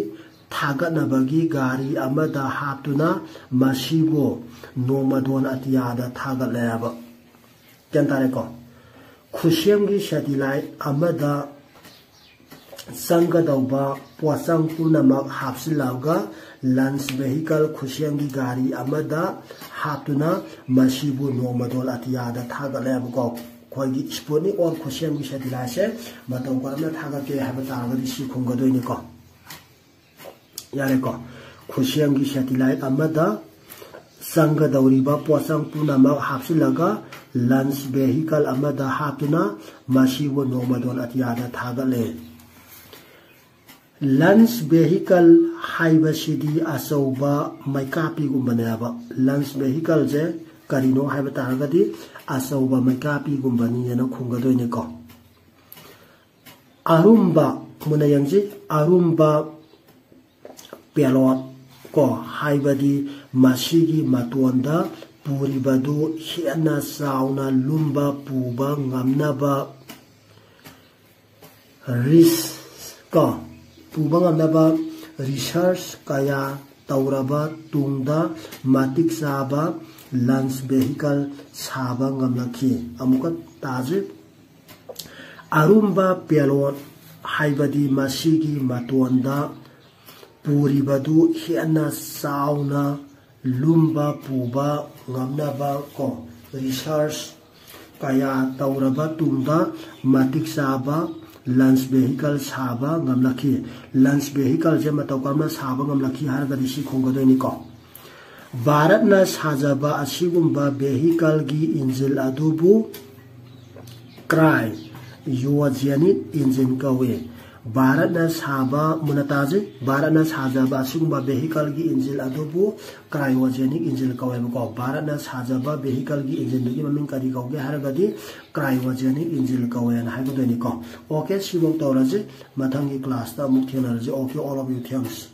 ꯊꯥꯒꯠꯅꯕꯒꯤ ꯒꯥꯔꯤ ꯑꯃꯗ ꯍꯥꯞꯇꯨꯅ ꯃꯁꯤꯕꯨ ꯅꯣꯡꯃꯗꯣꯟ ꯑꯇꯤꯌꯥꯗ ꯊꯥꯒꯠꯂꯦ ꯍꯥꯏꯕ꯫ ꯒ꯭ꯌꯥꯟ ꯇꯥꯔꯦꯀꯣ? ꯈꯨꯠꯁꯦꯝꯒꯤ ꯁꯦꯇꯤꯂꯥꯏꯠ ꯑꯃꯗ ꯆꯪꯒꯗꯧꯕ ꯄꯣꯠꯆꯪ ꯄꯨꯝꯅꯃꯛ ꯍꯥꯞꯆꯤꯜꯂꯒ ꯂꯟꯆ ꯚꯦꯍꯤꯀꯜ ꯈꯨꯠꯁꯦꯝꯒꯤ ꯒꯥꯔꯤ ꯑꯃꯗ ꯍꯥꯞꯇꯨꯅ ꯃꯁꯤꯕꯨ ꯅꯣꯡꯃꯗꯣꯜ ꯑꯇꯤꯌꯥꯗ ꯊꯥꯒꯠꯂꯦꯕꯀꯣ꯫ ꯑꯩꯈꯣꯏꯒꯤ ꯁ꯭ꯄꯨꯠꯅꯤꯛ ꯑꯣꯔ ꯈꯨꯠꯁꯦꯝꯒꯤ ꯁꯦꯇꯤꯂꯥꯏꯠꯁꯦ ꯃꯇꯧ ꯀꯔꯝꯅ ꯊꯥꯒꯠꯀꯦ ꯍꯥꯏꯕ ꯇꯥꯔꯒꯗꯤ ꯁꯤ ꯈꯨꯝꯒꯗꯣꯏꯅꯤꯀꯣ꯫ ꯌꯥꯔꯦꯀꯣ꯫ ꯈꯨꯠꯁꯦꯝꯒꯤ ꯁꯦꯇꯤꯂꯥꯏꯠ ꯑꯃꯗ ꯆꯪꯒꯗꯧꯔꯤꯕ ꯄꯣꯠꯆꯪ ꯄꯨꯝꯅꯃꯛ ꯍꯥꯞꯆꯤꯜꯂꯒ ꯂꯟꯆ ꯚꯦꯍꯤꯀꯜ ꯑꯃꯗ ꯍꯥꯞꯇꯨꯅ ꯃꯁꯤꯕꯨ ꯅꯣꯡꯃꯗꯣꯟ ꯑꯇꯤꯌꯥꯗ ꯊꯥꯒꯠꯂꯦ꯫ ꯂꯟꯆ ꯚꯦꯍꯤꯀꯜ ꯍꯥꯏꯕꯁꯤꯗꯤ ꯑꯆꯧꯕ ꯃꯩꯀꯥꯞꯄꯤꯒꯨꯝꯕꯅꯦꯕ꯫ ꯂꯟꯆ ꯚꯦꯍꯤꯀꯜꯁꯦ ꯀꯔꯤꯅꯣ ꯍꯥꯏꯕ ꯇꯥꯔꯒꯗꯤ ꯑꯆꯧꯕ ꯃꯩꯀꯥꯞꯄꯤꯒꯨꯝꯕꯅꯤꯅ ꯈꯨꯝꯒꯗꯣꯏꯅꯤꯀꯣ꯫ ꯑꯔꯨꯝꯕ, ꯃꯨꯟꯅ ꯌꯦꯡꯁꯤ, ꯑꯔꯨꯝꯕ ꯄꯦꯂꯣꯠ ꯀꯣ, ꯍꯥꯏꯕꯗꯤ ꯃꯁꯤꯒꯤ ꯃꯇꯣꯟꯗ ꯄꯨꯔꯤꯕꯗꯨ ꯍꯦꯟꯅ ꯆꯥꯎꯅ ꯂꯨꯝꯕ ꯄꯨꯕ ꯉꯝꯅꯕ ꯔꯤꯁ ꯀꯣ, ꯄꯨꯕ ꯉꯝꯅꯕ ꯔꯤꯁꯔꯁ ꯀꯌꯥ ꯇꯧꯔꯕ ꯇꯨꯡꯗ ꯃꯇꯤꯛ ꯆꯥꯕ ꯂꯟꯆ ꯚꯦꯍꯤꯀꯜ ꯁꯥꯕ ꯉꯝꯂꯛꯈꯤ꯫ ꯑꯃꯨꯛꯀ ꯇꯥꯖꯩ꯫ ꯑꯔꯨꯝꯕ ꯄꯦꯂꯣꯠ ꯍꯥꯏꯕꯗꯤ ꯃꯁꯤꯒꯤ ꯃꯇꯣꯟꯗ ꯄꯨꯔꯤꯕꯗꯨ ꯍꯦꯟꯅ ꯆꯥꯎꯅ ꯂꯨꯝꯕ ꯄꯨꯕ ꯉꯝꯅꯕ ꯀꯣ, ꯔꯤꯁꯔꯁ ꯀꯌꯥ ꯇꯧꯔꯕ ꯇꯨꯡꯗ ꯃꯇꯤꯛ ꯆꯥꯕ ꯂꯟꯆ ꯚꯦꯍꯤꯀꯜ ꯁꯥꯕ ꯉꯝꯂꯛꯈꯤ꯫ ꯂꯟꯆ ꯚꯦꯍꯤꯀꯜꯁꯦ ꯃꯇꯧ ꯀꯔꯝꯅ ꯁꯥꯕ ꯉꯝꯂꯛꯈꯤ ꯍꯥꯏꯔꯒꯗꯤ ꯁꯤ ꯈꯨꯝꯒꯗꯣꯏꯅꯤꯀꯣ꯫ ꯚꯥꯔꯠꯅ ꯁꯥꯖꯕ ꯑꯁꯤꯒꯨꯝꯕ ꯚꯦꯍꯤꯀꯜꯒꯤ ꯏꯟꯖꯤꯜ ꯑꯗꯨꯕꯨ ꯀ꯭ꯔꯥꯏ ꯌꯣꯖꯦꯅꯤꯛ ꯏꯟꯖꯤꯟ ꯀꯧꯏ꯫ ꯚꯥꯔꯠꯅ ꯁꯥꯕ, ꯃꯨꯟꯅ ꯇꯥꯖꯩ, ꯚꯥꯔꯠꯅ ꯁꯥꯖꯕ ꯑꯁꯤꯒꯨꯝꯕ ꯚꯦꯍꯤꯀꯜꯒꯤ ꯏꯟꯖꯤꯟ ꯑꯗꯨꯕꯨ ꯀ꯭ꯔꯥꯏꯑꯣꯖꯦꯅꯤꯛ ꯏꯟꯖꯤꯟ ꯀꯧꯋꯦꯕꯀꯣ꯫ ꯚꯥꯔꯠꯅ ꯁꯥꯖꯕ ꯚꯦꯍꯤꯀꯜꯒꯤ ꯏꯟꯖꯤꯟꯗꯨꯒꯤ ꯃꯃꯤꯡ ꯀꯔꯤ ꯀꯧꯒꯦ ꯍꯥꯏꯔꯒꯗꯤ ꯀ꯭ꯔꯥꯏꯑꯣꯖꯦꯅꯤꯛ ꯏꯟꯖꯤꯟ ꯀꯧꯋꯦꯅ ꯍꯥꯏꯒꯗꯣꯏꯅꯤꯀꯣ꯫ ꯑꯣꯀꯦ, ꯁꯤꯐꯧ ꯇꯧꯔꯁꯤ꯫ ꯃꯊꯪꯒꯤ ꯀ꯭ꯂꯥꯁꯇ ꯑꯃꯨꯛ ꯊꯦꯡꯅꯔꯁꯤ꯫ Okay, all of you, thanks.